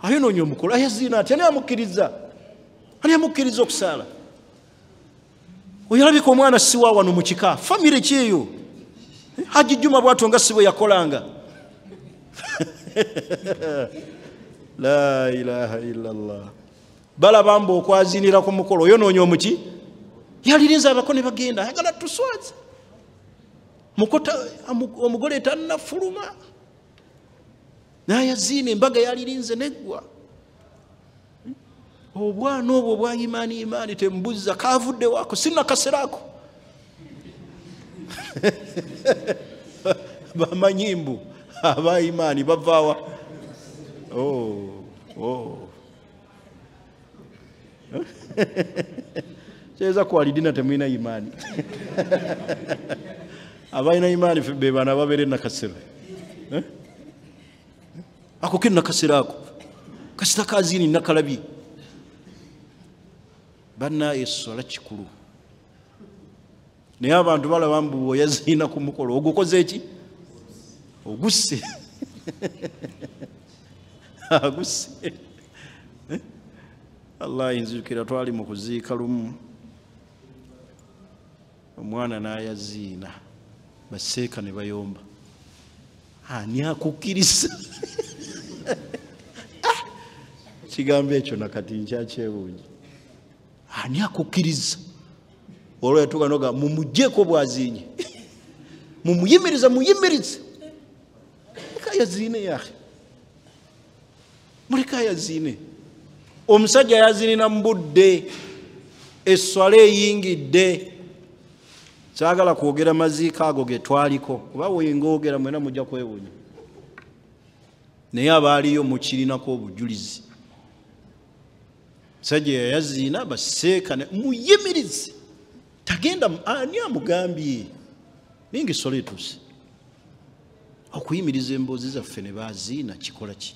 Speaker 1: Ayonoonya omukolo, ayaziina ati ani amukkiriza? Ani amukkiriza okusaala? Oyo alabika omwana si wa wano mu kika, famire ki eyo? Haji Juma bw'atyo nga si bwe yakolanga. La ilaha illallah. Balaba mbu okwazinira ku mukolo oyonoonya omuki? Yalirinze abako ne bagenda, ayagala tuswaze. Mukota omugole tannafuluma nayaziina embaga yalirinze neggwa. Obwana obwo bwa imaani imaani tembuza kavudde wako sina kaserako. Bamanyimbu aba imaani bavawa. Oh, oh. Cheza kwa alidina temwina imani. Abaina imani bebana babere nakasero. Eh? Ako kinu nakasero ako. Kasita kazini nakalabi. Banna eswala kikulu. Naye abantu balaba mbu oyaziina ku mukolo ogukoze ki? Ogusse. Agusse. Allah inzijukira twali mu kuziika lumu omwana n'ayaziina baseeka ne bayomba. Ani akukkiriza? Kigambo ekyo nakati nkyakyewuunya. Ani akukkiriza? Olwo yatuuka n'ogamba mumuggyeko bw'aziinye, mumuyimirize muyimirize. Muleka ayaziine yahe, muleka ayaziine. Omusajja yaziinira mu budde, esswala eyingidde. Saagala kwogera maziika ago ge twaliko, kuba wengoogera mwena mujja kwewuunya. Naye abaaliyo mukirinako obujulizi. Musajja yayaziina baseeka muyimirize. Tagenda ani amugambye? Ninga esswala etuuse. Okuyimiriza emboozi zaffe ne baziina kikola ki?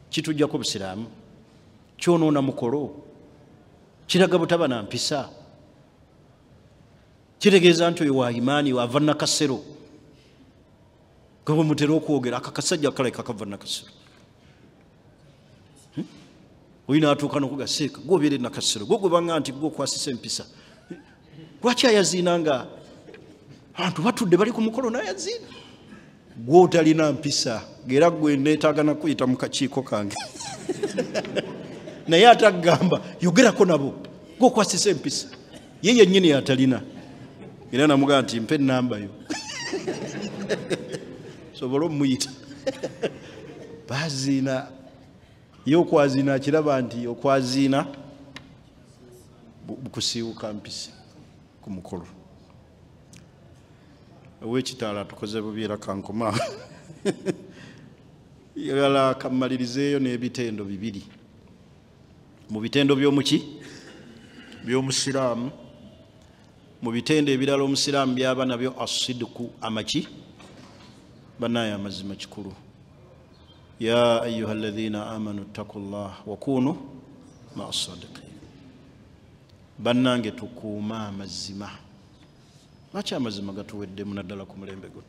Speaker 1: Kitujjako busiraamu? Kyonoona mukolo? Kiraga butaba na mpisa? Kitegeeza nti oyo wa imaani ava Nakasero. Gwe mutera okwogera akakasajja kalabika kava Nakasero. Oyo n'atuuka n'okugaseeka gw'obeera e Nakasero, gwe gwebanga nti gwe okwasisa empisa. Lwaki ayaziina nga abantu batudde bali ku mukolo n'ayaziina? Gw'otalina mpisa, era gwe neetaaga na kuyita mu kakiiko kange. Naye ate agamba yogerako nabo, gwe okwasisa empisa. Ye yennyini atalina. Era namugamba nti mpa ennamba yo sobole omuyita. Baziina. Ye okwaziina akiraba nti okwaziina kusiiwuka mpisa ku mukolo. Ow'ekitaala tukoze bubi era kankoma. Yagala kammalirizeeyo n'ebitendo bibiri. Mu bitendo by'omuki? By'omusiraamu. Mu bitendo ebirala omusiraamu byaba nabyo asidiku amaki? Bannaye amazima kikulu. Ya ayyuha alladhina amanu ttaqullah wa kunu ma'a sadiqin. Bannange tukuuma amazima. Lwaki amazima gatuweddemu naddala ku mulembe guno?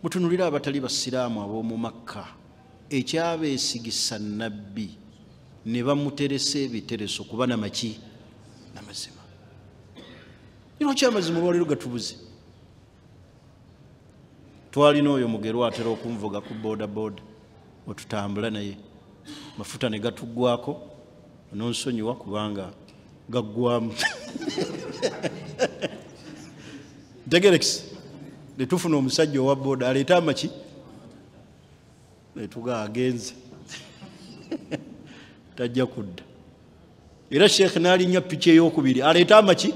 Speaker 1: Mutunulire abatali basiraamu ab'omu Makka ekyabeesigisa Nabbi ne bamuteresa ebitereso kuba namaki? Namazima. Lwaki amazima olwaleero gatubuze? Twalina oyo mugerwa atera okunvuga ku boda boda otutambula naye mafuta ne gatuggwako, nonsonyiwa kubanga gaggwamu. Ntegerekisi ne tufuna omusajja owa boda aleeta amaki ne tuga agenze tajja kudda. Era Sheikh n'alinnya piki ey'okubiri aleeta amaki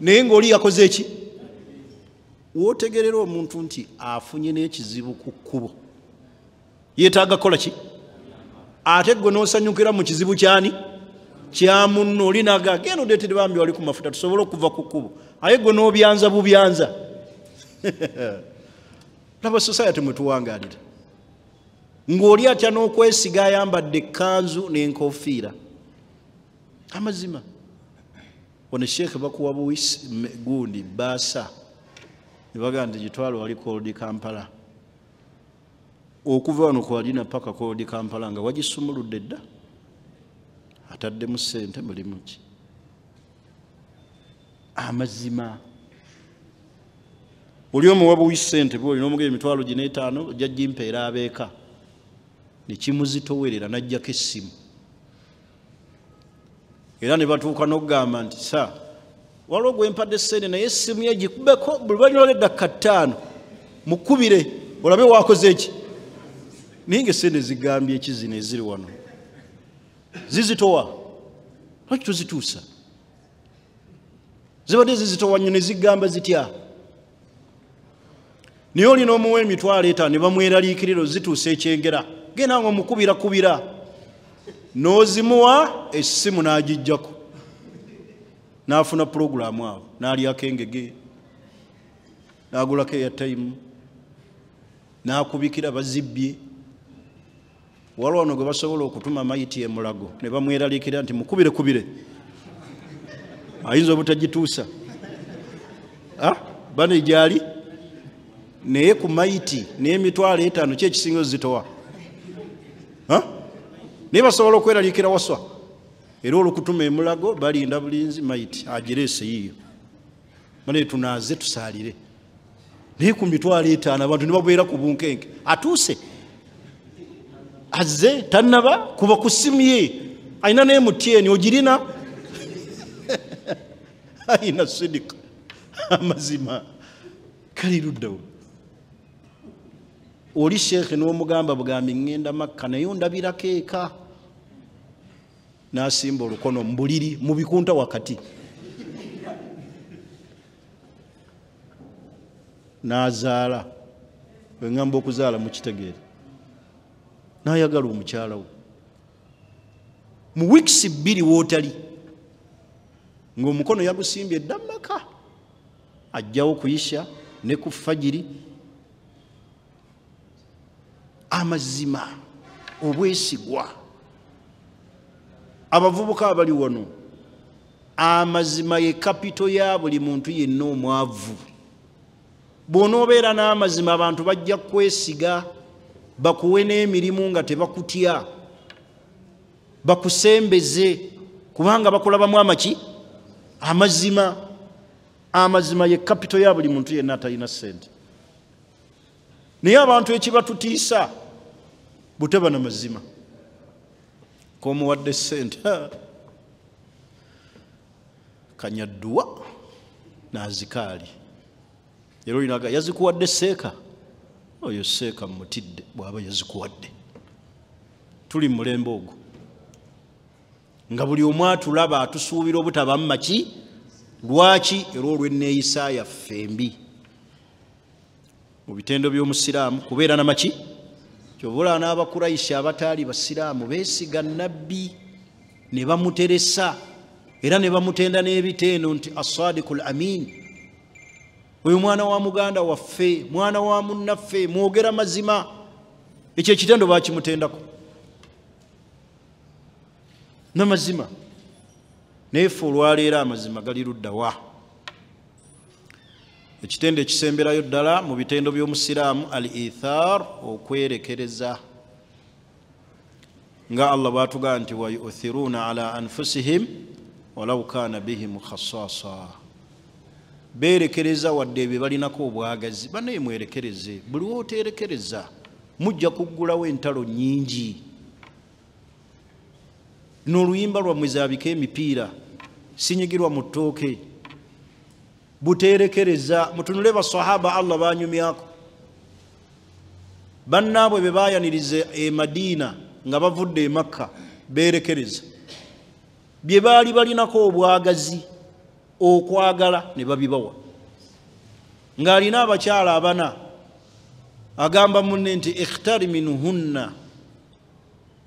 Speaker 1: naye ng'oli yakoze eki? Wootegerera omuntu nti afunye n'ekizibu ku kkubo yeetaaga kukola ki? Ate gwe n'osanyukira mu kizibu kyani? Kya munno. Oli n'agamba genda ondeetere bambi wali ku mafuta tusobole okuva ku kkubo, aye gwe n'obyanza bubyanza. Laba society mwe tuwangaalira ng'oli atya n'okwesiga ayambadde ekkanzu n'enkofiira. Amazima wano Sheikh bakuwa buwisi gundi baasa ne bagamba nti gitwale wali Old Kampala. Okuva wano ku Alina paka ku Old Kampala nga wagisumuludde dda, ataddemu ssente mulimu ki? Amazima. Oli omuwa buwi ssente bw'oli n'omugamba emitwalo gino etaano ojja gimpeera abeeka, ne kimuzitowerera n'aggyako essimu. Era ne batuuka n'okugamba nti sa Waliwo gwe mpadde ssente naye essimu ye gikubeko buli luvannyuma lw'eddakika 5 mukubire olabe wakoze eki. Naye ng'essente zigambye eki zino eziri wano zizitowa, lwaki tozituusa? Zibadde zizitowa nnyo ne zigamba zitya? Naye olina omuwa 50,000 ne bamweraliikirira ozituusa ekyengera, genda nga omukubirakubira n'ozimuwa essimu n'agijjako n'afuna pulogulaamu awo n'alyako engege n'agulako eyatayimu n'akubikira bazibbye. Waliwo wano gwe basobola okutuma mayiti emulago ne bamweraliikirira nti mukubirekubire ayinza obutagituusa bano gyali naye ku mayiti n'50,000 ki ekisinga ozitowa? Naye basobola okweraliikira waswa era olukutuma emulago balinda bulinzi mayiti agireese yiiyo bane tunaaze tusaalire. Naye ku 50,000 abantu ne babeera ku bunkenke, atuuse azze tannaba kuba ku ssimu ye alina n'MTN ogirina ayina sidika amazima kali luddawo. Oli sheekhe n'omugamba bugambi ŋŋenda Makka naye ondabirako eka, n'asimba olukono mu buliri mu bikunta wakati n'azaala. Bwe ŋŋamba okuzaala mukitegeere, n'ayagala omukyala we mu wiikisi 2 w'otali ng'omukono yagusimbye dda Makka, ajjawo kuyisha ne ku fajiri. Amazima, obwesigwa. Abavubuka abali wano, amazima ye kapito ya buli muntu yenna omwavu. Bw'onoobeera n'amazima abantu bajja kwesiga, bakuwe n'emirimu nga tebakutya, bakusembeze kubanga bakulabamu amaki amazima. Amazima ye kapito ya buli muntu yenna atalina ssente. Naye abantu ekibatutiisa butaba na mazima. Komuwadde ssente kanyadduwa n'azikaali era olinaga yazikuwadde seeka, oyo seeka mutidde bw'aba yazikuwadde. Tuli mu mulembe ogwo nga buli omu atulaba atusuubira obutaba mu maki. Lwaki? Era olw'enneeyisa yaffe embi. Mu bitendo by'omusiraamu kubeera namaki. Kyova n'Abakuraishi abataali basiraamu beesiga nabbi ne bamuteresa era ne bamutenda n'ebiteeno nti asadiku amin, oyo mwana wa muganda waffe, mwana wa munnaffe, mwogera mazima. Ekyo ekitendo baakimutendako n'amazima. Naye ffe olwaleero amazima gali ludda wa? Ekitendo ekisemberayo ddala mu bitendo by'omusiraamu al ithar, okwerekereza. Nga Allah bw'atugamba nti wa yu'thiruna ala anfusihim walau kana bihim khasasa, beerekereza wadde ebyo balinako obwagazi. Bannaye mwerekereze, buli w'oteerekereza mujja kuggulawo entalo nnyingi. N'oluyimba lwammwe zaabika emipiira sinyigirwa mu ttooke. Buteerekereza. Mutunule basahaba Allah banyumyako bannaabwe be baayaniriza e Madiina nga bavudde e Makka, beerekereza bye baali balinako obwagazi okwagala ne babibawa. Ng'alina abakyala abana agamba munne nti ikhtari minhunna,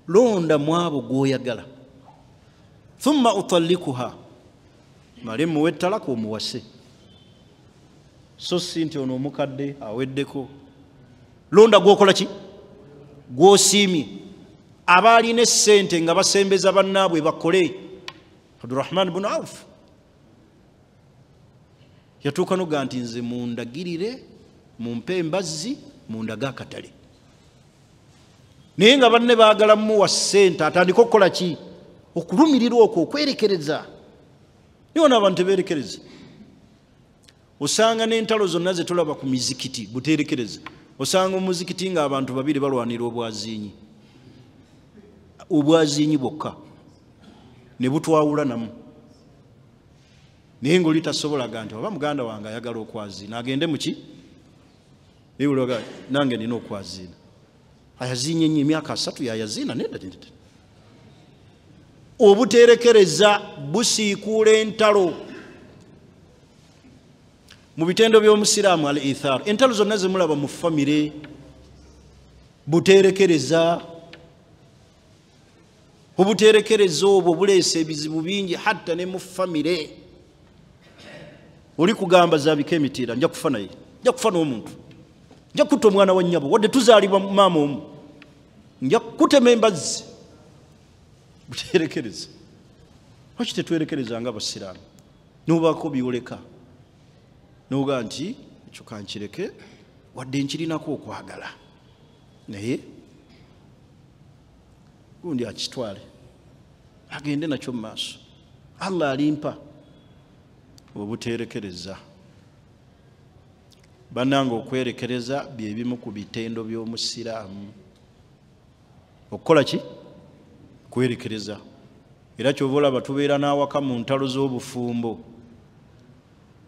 Speaker 1: londa mwabo gw'oyagala, thumma utallikuha, male muwe talaka omuwase. So si nti ono omukadde aweddeko, londa gw'okola ki gw'osiimye. Abaalina essente nga basembeza bannaabwe bakole. Abdurrahman bin Auf yatuuka noga nti nze mundagirire, mumpe embazzi, mundage akatale. Naye nga banne baagala mmuwa ssente atandike okukola ki? Okulumirirwa okwo, okwerekereza. Naye wano abantu tebeerekereza. Osanga n'entalo zonna ze tulaba ku mizikiti buteerekereza. Osanga omuzikiti ng'abantu babiri balwanira obwaziinyi, obwaziinyi bwokka ne butwawula namu. Naye ng'oli tasobolaga nti oba muganda wange ayagala okwaziina agende muki, naye nange nina okwaziina. Ayaziinye nnyo emyaka 3 yayaziina nedda. Obuteerekereza busiikuula entalo. Mu bitendo by'omusiraamu al ithar, entalo zonna zemulaba mu famire buteerekereza. Obuteerekereza obwo buleese ebizibu bingi hatta ne mu famire. Oli kugamba zabika emitiira, nja kufa naye, nja kufa n'omuntu, nja kutta omwana wa nnyabo wadde tuzaalibwa maama omu, nja kutema embazzi. Buteerekereza. Lwaki tetwerekereza nga abasiraamu? N'obaako byoleka n'ogaa nti ekyo kankireke wadde nkirinako okwagala, naye gundi akitwale agende nakyo mu maaso, Allah alimpa. Obuteerekereza. Bannange, okwerekereza bye bimu ku bitendo by'omusiraamu. Okukola ki? Kwerekereza. Era kyova olaba tubeera n'awaka mu ntalo z'obufumbo,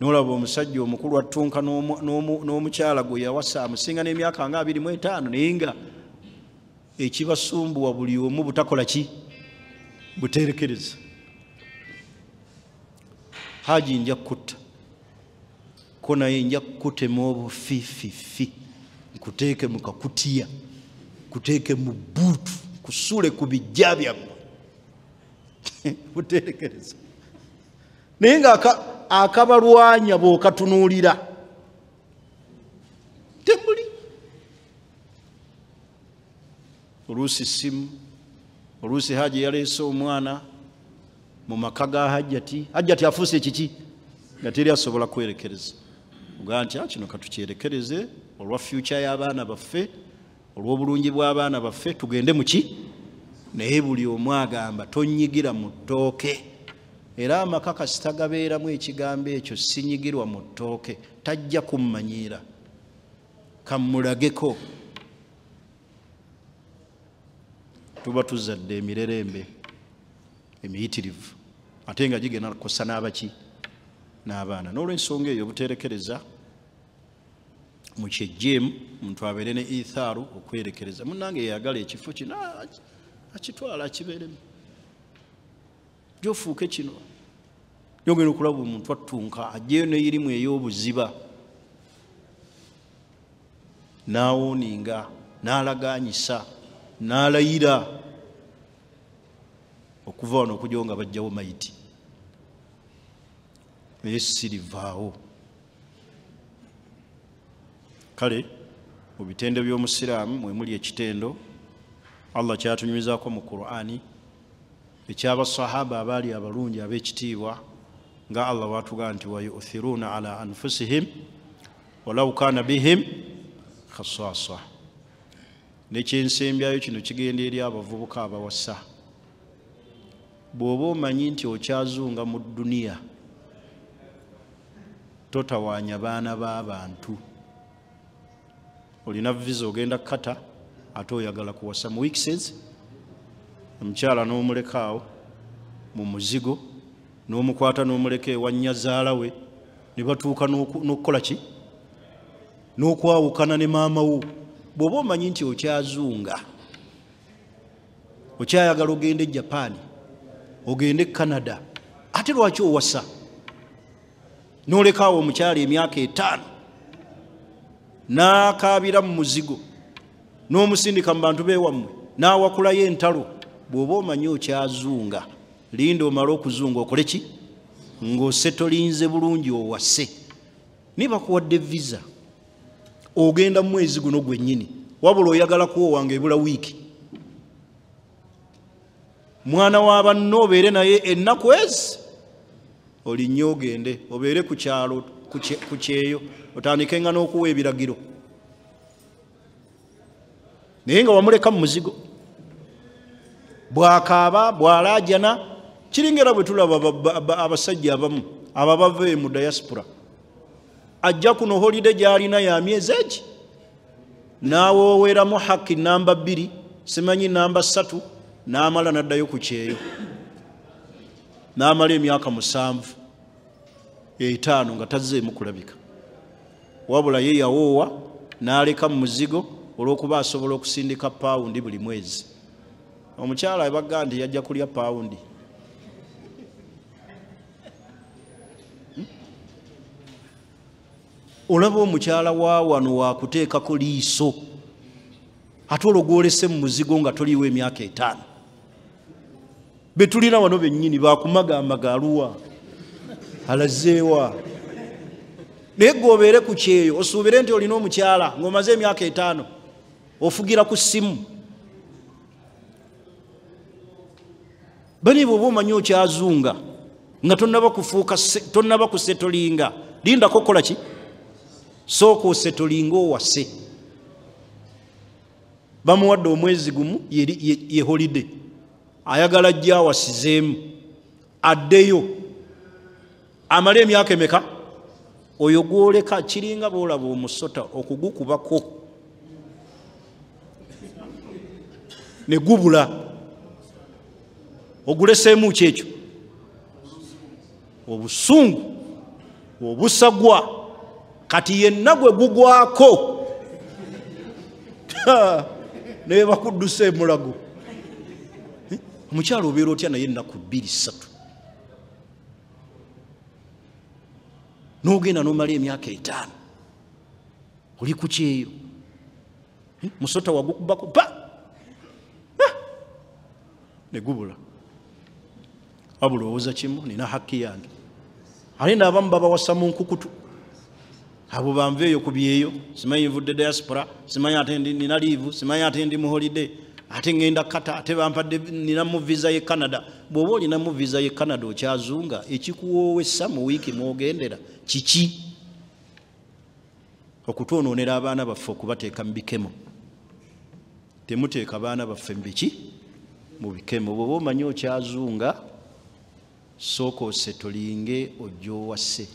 Speaker 1: n'olaba omusajja omukulu attunka n'omukyala gwe yawasa amusinga n'emyaka nga 25, naye nga ekibasumbuwa buli omu butakola ki? Buteerekereza. Haji nja kutta ko naye nja kutema obufififi, nkuteeke mu kakutiya, nkuteeke mu buutu, kusule ku bijja byammwe. Buteerekereza. Naye nga akabalwanya bw'okatunuulira temuli. Oluusi simu, oluusi Haji yaleese omwana mu maka ga Hajjati, Hajjati afuuse ekiki nga teri asobola kwerekereza. Ogaa nti kino katukyerekereze olwa future y'abaana baffe, olw'obulungi bw'abaana baffe, tugende mu ki? Naye buli omu agamba tonyigira mu ttooke. Era amaka kasita gabeeramu ekigambo ekyo sinyigirwa mu ttooke, tajja kummanyiira, kammulageko. Tuba tuzadde emirerembe emiyitirivu ate nga gigenda kukosa n'abaki n'abaana. N'olwensonga eyo obuteerekereza mu kyejjeemu, omuntu abeere ne ithaaru okwerekereza. Munnange yeyagala ekifo kino akitwala akibeeremu, gyofuuke kino. Yogenda okulaba omuntu attunka ajjeyo n'eyirimu ey'obuziba n'awooninga n'alaganyisa n'alayira okuva wano okujjawo nga bajjawo mayiti, naye sirivaawo. Kale mu bitendo by'omusiraamu mwe muli ekitendo Allah kyatunyumizaako mu Qur'ani eky'abasahaba abaali abalungi ab'ekitiibwa, nga Allah watugaa nti wayuthiruuna ala anfusihim walau kana bihim khasasa. Nekyensembyayo kino kigenda eri abavubuka abawasa. Bw'oba omanyi nti okyazunga mu dduniya, totawaanya baana b'abantu. Olina visa ogenda kata ate oyagala kuwasa mu weekends, omukyala n'omuleka awo mu muzigo, n'omukwata n'omuleka ewa nnyazaala we, ne batuuka n'okukola ki? N'okwawukana ne maama wo. Bw'oba omanyi nti okyazunga, okyayagala ogende e Japan, ogende e Canada, ate lwaki owasa n'oleka awo omukyala emyaka 5 n'akaabira mu muzigo n'omusindika mu bantu beewammwe n'awakulayo entalo? Bw'oba omanyi okyazunga, linda omale okuzunga okole ki? Ng'osetolinze bulungi owase. Naye bakuwadde visa, ogenda mu mwezi guno gwennyini, wabula oyagala kuwowanga ebula wiiki. Mwana wa banno obeere naye ennaku ezi, olinnye ogende obeere ku kyalo ku kyeyo, otandikenga n'okuwa ebiragiro, naye nga wamuleka mu muzigo. Bw'akaaba bw'alaajana, kiringa era bwe tulaba abasajja abamu ababava mu diaspora, ajja kuno holiday gy'alina ya myezi egi n'awooweramu haki namba 2 simanyi namba 3, n'amala n'addayo ku kyeyo n'amala emyaka 7. 5 nga tazzeemu kulabika. Wabula ye yawoowa n'aleka mu muzigo olw'okuba asobola okusindika pawundi buli mwezi. Omukyala ebagga nti yajja kulya pawundi. Olaba omukyala wa wano wakuteekako liiso ate olwo gwolese mu muzigo nga toliiwo emyaka 5. Betulina wano bennyini bakumagamaga aluwa alazeewa. Naye gwe obeere ku kyeyo osuubire nti olina omukyala ng'omaze emyaka 5 ofugira ku ssimu. Bani bw'oba omanyi okyazunga nga tonnaba kufuuka tonnaba kusetolinga, lindako kola ki? Sooka osetolinga owase. Bamuwadde omwezi gumu ye holiday, ayagala ajje awasizeemu addeyo amale emyaka emeka? Oyo gwoleka kiringa bw'olaba omusota okugukubako ne gubula, oguleseemu ki ekyo? Obusungu obusagwa. Kati yenna gwe gugwako naye bakuddusa emulago. Omukyala obeera otya naye ennaku 2 3 n'ogenda n'omala emyaka 5 oli ku kyeyo, musota wagukubako pa ne gubula. Wabula owooza kimu, nina hakki yange. Ate n'abamu babawasa mu nkukutu. Abo banveeyo ku byeyo, simanyi nvudde diaspora, simanyi ate nina liivu, simanyi ate ndi mu holiday, ate ngenda Qatar, ate bampadde nina mu visa ye Canada. Bw'oba olina mu visa ye Canada okyazunga, ekikuwoowesa mu wiiki mw'ogendera kiki? Okutwonoonera abaana baffe okubateeka mu bikemo. Temuteeka baana baffe mu biki? Mu bikemo. Bw'oba omanyi okyazunga, sooka osetolinge ojje owase.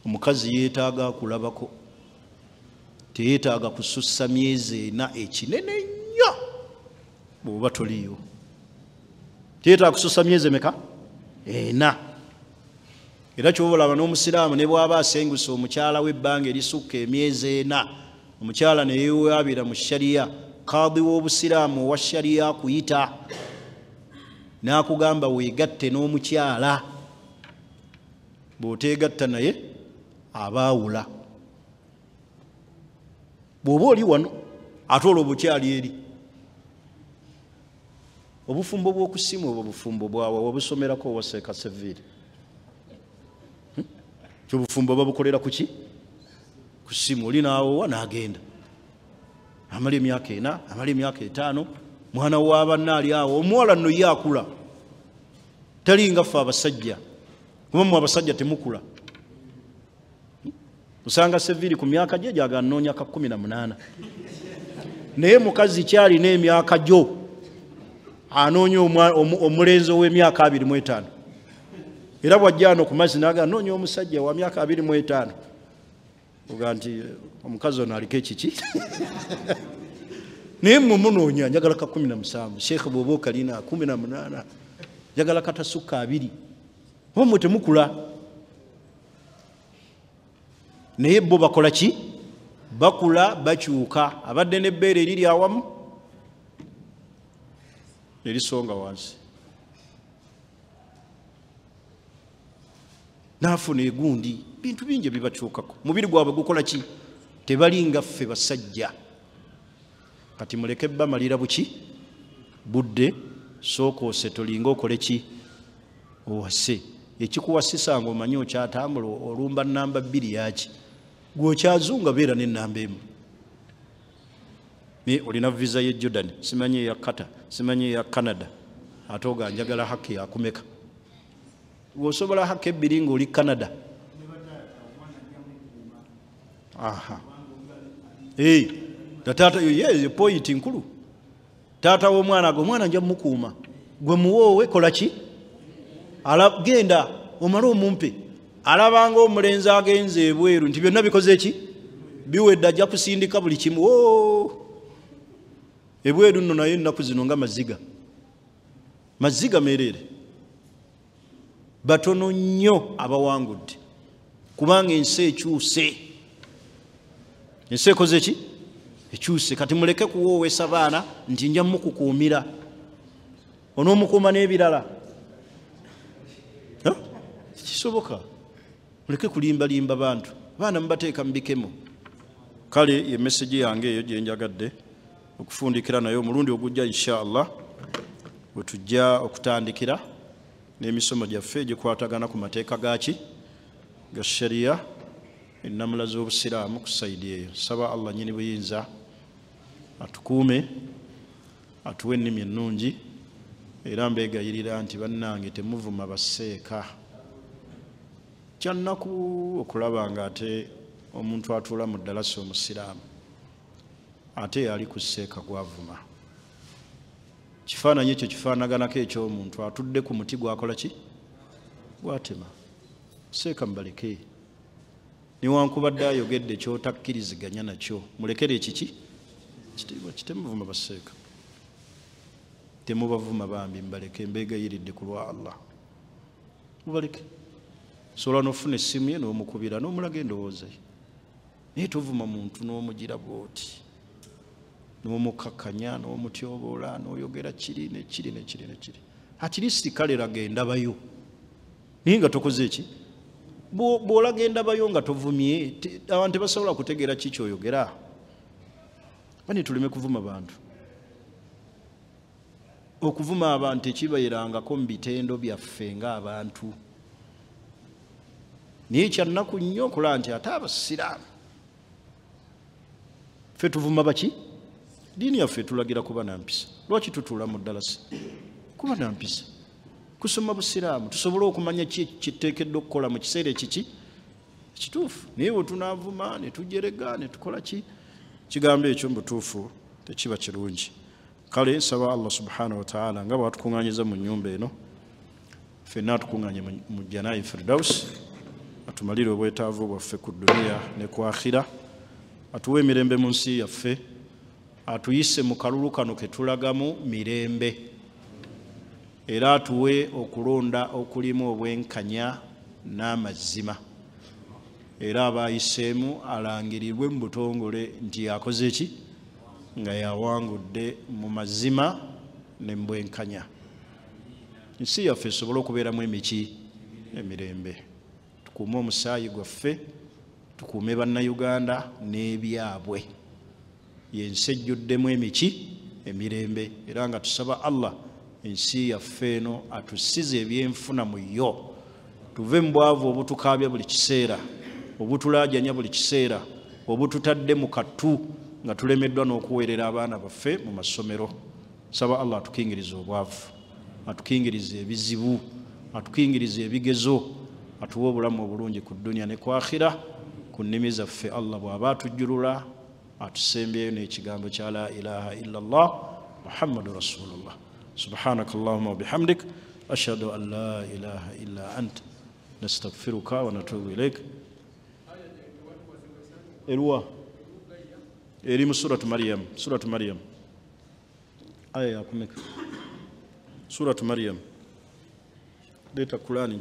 Speaker 1: Omukazi yeetaaga kulabako, teyeetaaga kusussa myezi 4 ekinene nnyo bw'oba toliiyo. Teyeetaaga kusussa myezi emeka? 4. Era ky'oba olaba n'omusiraamu ne bw'aba asenguse omukyala w'ebbanga erisukka emyezi 4, omukyala ne yeewaabira mu shariya, kaadi w'obusiraamu owa shariya akuyita n'akugamba weegatte n'omukyala. Bw'oteegatta naye abaawula. Bw'oba oli wano ate olwo obukyali eri. Obufumbo bw'okusimu obwo bufumbo bwawa wabusomerako owa Seeka Seviiri. Obufumbo babukolera ku ki? Ku ssimu. Oli n'awowa n'agenda amala emyaka 4, amala emyaka 5, mwana wa banna ali awo. Omuwala nno ye akula, talinga ffe abasajja, kuba mmwe abasajja temukula. Osanga Seviiri ku myaka gye gyagala nnoonya ka 18, naye mukazi kyalina emyaka gyo anoonya omulenzi ow'emyaka 25. Era bw'ajja ano ku mazzi n'agamba nnoonya omusajja wa myaka 25, oga nti omukazi ono aliko ekiki? Naye mmwe munoonya njagala ka 17, Sheikh bw'oba okalina 18, njagala katasukka 20. Oba mmwe temukula. Naye bo bakola ki? Bakula, bakyuka. Abadde n'ebbeere eriri awamu erisonga wansi, n'afuna egundi. Bintu bingi ebibakyukako, mubiri gwabwe gukola ki? Tebalinga ffe basajja. Kati muleke bamalira buki? Budde. Sooka osetolinga okole ki? Owase. Ekikuwasisa ng'omanyi okyatambula olumba namba 2 yaki? Gwe okyazunga beera n'ennamba 1. Naye olina visa ye Jordan, simanyi eya Qatar, simanyi eya Canada, ate oga njagala haki yakumeka. Gwe osobola haki 2 ng'oli Canada. Aha. Taata ye point nkulu. Taata w'omwana gwe omwana nja mukuuma, gwe muwoowe kola ki? Genda omale omumpe. Alabanga omulenzi agenze ebweru nti byonna bikoze ki? Biwedde, ajja kusindika buli kimu. Ebweru nno naye ennaku zino nga maziga, maziga meereere. Batono nnyo abawangudde, kubanga ensi ekyuse. Ensi ekoze ki? Ekyuse. Kati muleke kuwoowesa baana nti nja mukukuumira, onoomukuuma n'ebirala. Kisoboka. Muleke kulimbalimba bantu, abaana mubateeka mu bikemo. Kale ye message yange eyo gye njagadde okufundikira nayo. Omulundi ogujja insha Allah we tujja okutandikira n'emisomo gyaffe egikwatagana ku mateeka gaki ga sharia, ennamula z'obusiraamu ku sayidi eyo. Saba Allah nnyini buyinza atukuume, atuwe ennimi ennungi. Era mbeegayirira nti bannange temuvuma baseeka. Kyannaku okulaba nga ate omuntu atuula mu ddalasa omusiraamu ate ali ku seeka gwavuma. Kifaananyi ekyo kifaanaganako eky'omuntu atudde ku muti gwakola ki? Gwatema. Seeka mubaleke, newankubadde ayogedde kyotakkiriziganya nakyo, mulekere ekiki kitiibwa. Kitemuvuma baseeka, temubavuma bambi, mubaleke. Mbeegayiridde ku lwa Allah, mubaleke. Sobola n'ofuna essimu ye n'omukubira n'omulaga endowooza ye, naye tovuma muntu n'omugira bw'oti n'omukakkanya n'omutyoboola n'oyogera kiri nekiri nekiri nekiri. At least kale laga endabayo, naye nga tokoze eki. Bw'olaga endabayo nga tovumye, abantu tebasobola kutegeera ki kyoyogera. Bani tuleme kuvuma bantu. Okuvuma abantu tekibeerangako mu bitendo byaffe ng'abantu. Naye kyannaku nnyo okulaba nti ate abasiraamu ffe tuvuma baki? Ddiini yaffe etulagira kuba na mpisa. Lwaki tutuula mu ddalasa? Kuba na mpisa, kusoma busiraamu, tusobole okumanya ki kiteekeddwa okukola mu kiseera ekiki ekituufu. Naye bwe tunaavuma ne tujerega ne tukola ki, kigambo ekyo mu butuufu tekiba kirungi. Kale nsaba Allah subhanahu wa ta'ala nga bw'atukuŋŋaanyiza mu nnyumba eno, ffenna atukuŋŋaanye mu jjanayi Firdaus, atumalire obwetaavu bwaffe ku dduniya ne ku akhira, atuwe emirembe mu nsi yaffe, atuyise mu kalulu kano ke tulagamu mirembe, era atuwe okulonda okulimu obwenkanya n'amazima, era abayiseemu alangirirwe mu butongole nti yakoze ki nga yawangudde mu mazima ne mu bwenkanya. Ensi yaffe esobole okubeeramu emiki emirembe. Tukuume omusaayi gwaffe, tukuume bannayuganda n'ebyabwe. Yensi ejjuddemu emiki emirembe, era nga tusaba Allah ensi yaffe eno atusize ebyenfuna mu yo, tuve mu bwavu obutukaabya buli kiseera, obutulaajanya buli kiseera, obututadde mu kattu nga tulemeddwa n'okuweerera abaana baffe mu masomero. Saba Allah atukingirize obwavu, atukingirize ebizibu, atukingirize ebigezo, atuwe obulamu obulungi ku dduniya ne ku akhira. Ku nnimi zaffe Allah bw'aba atujjulula atusembyeyo n'ekigambo kya la ilaha illa Allah Muhammadu Rasulullah. Subhanaka Allahumma wa bihamdik, ashhadu an la ilaha illa ant, nastaghfiruka wa natubu ilaik. Eruwa eri mu suratu Maryam, suratu Maryam aya ya 10. Suratu Maryam, leta Qur'ani.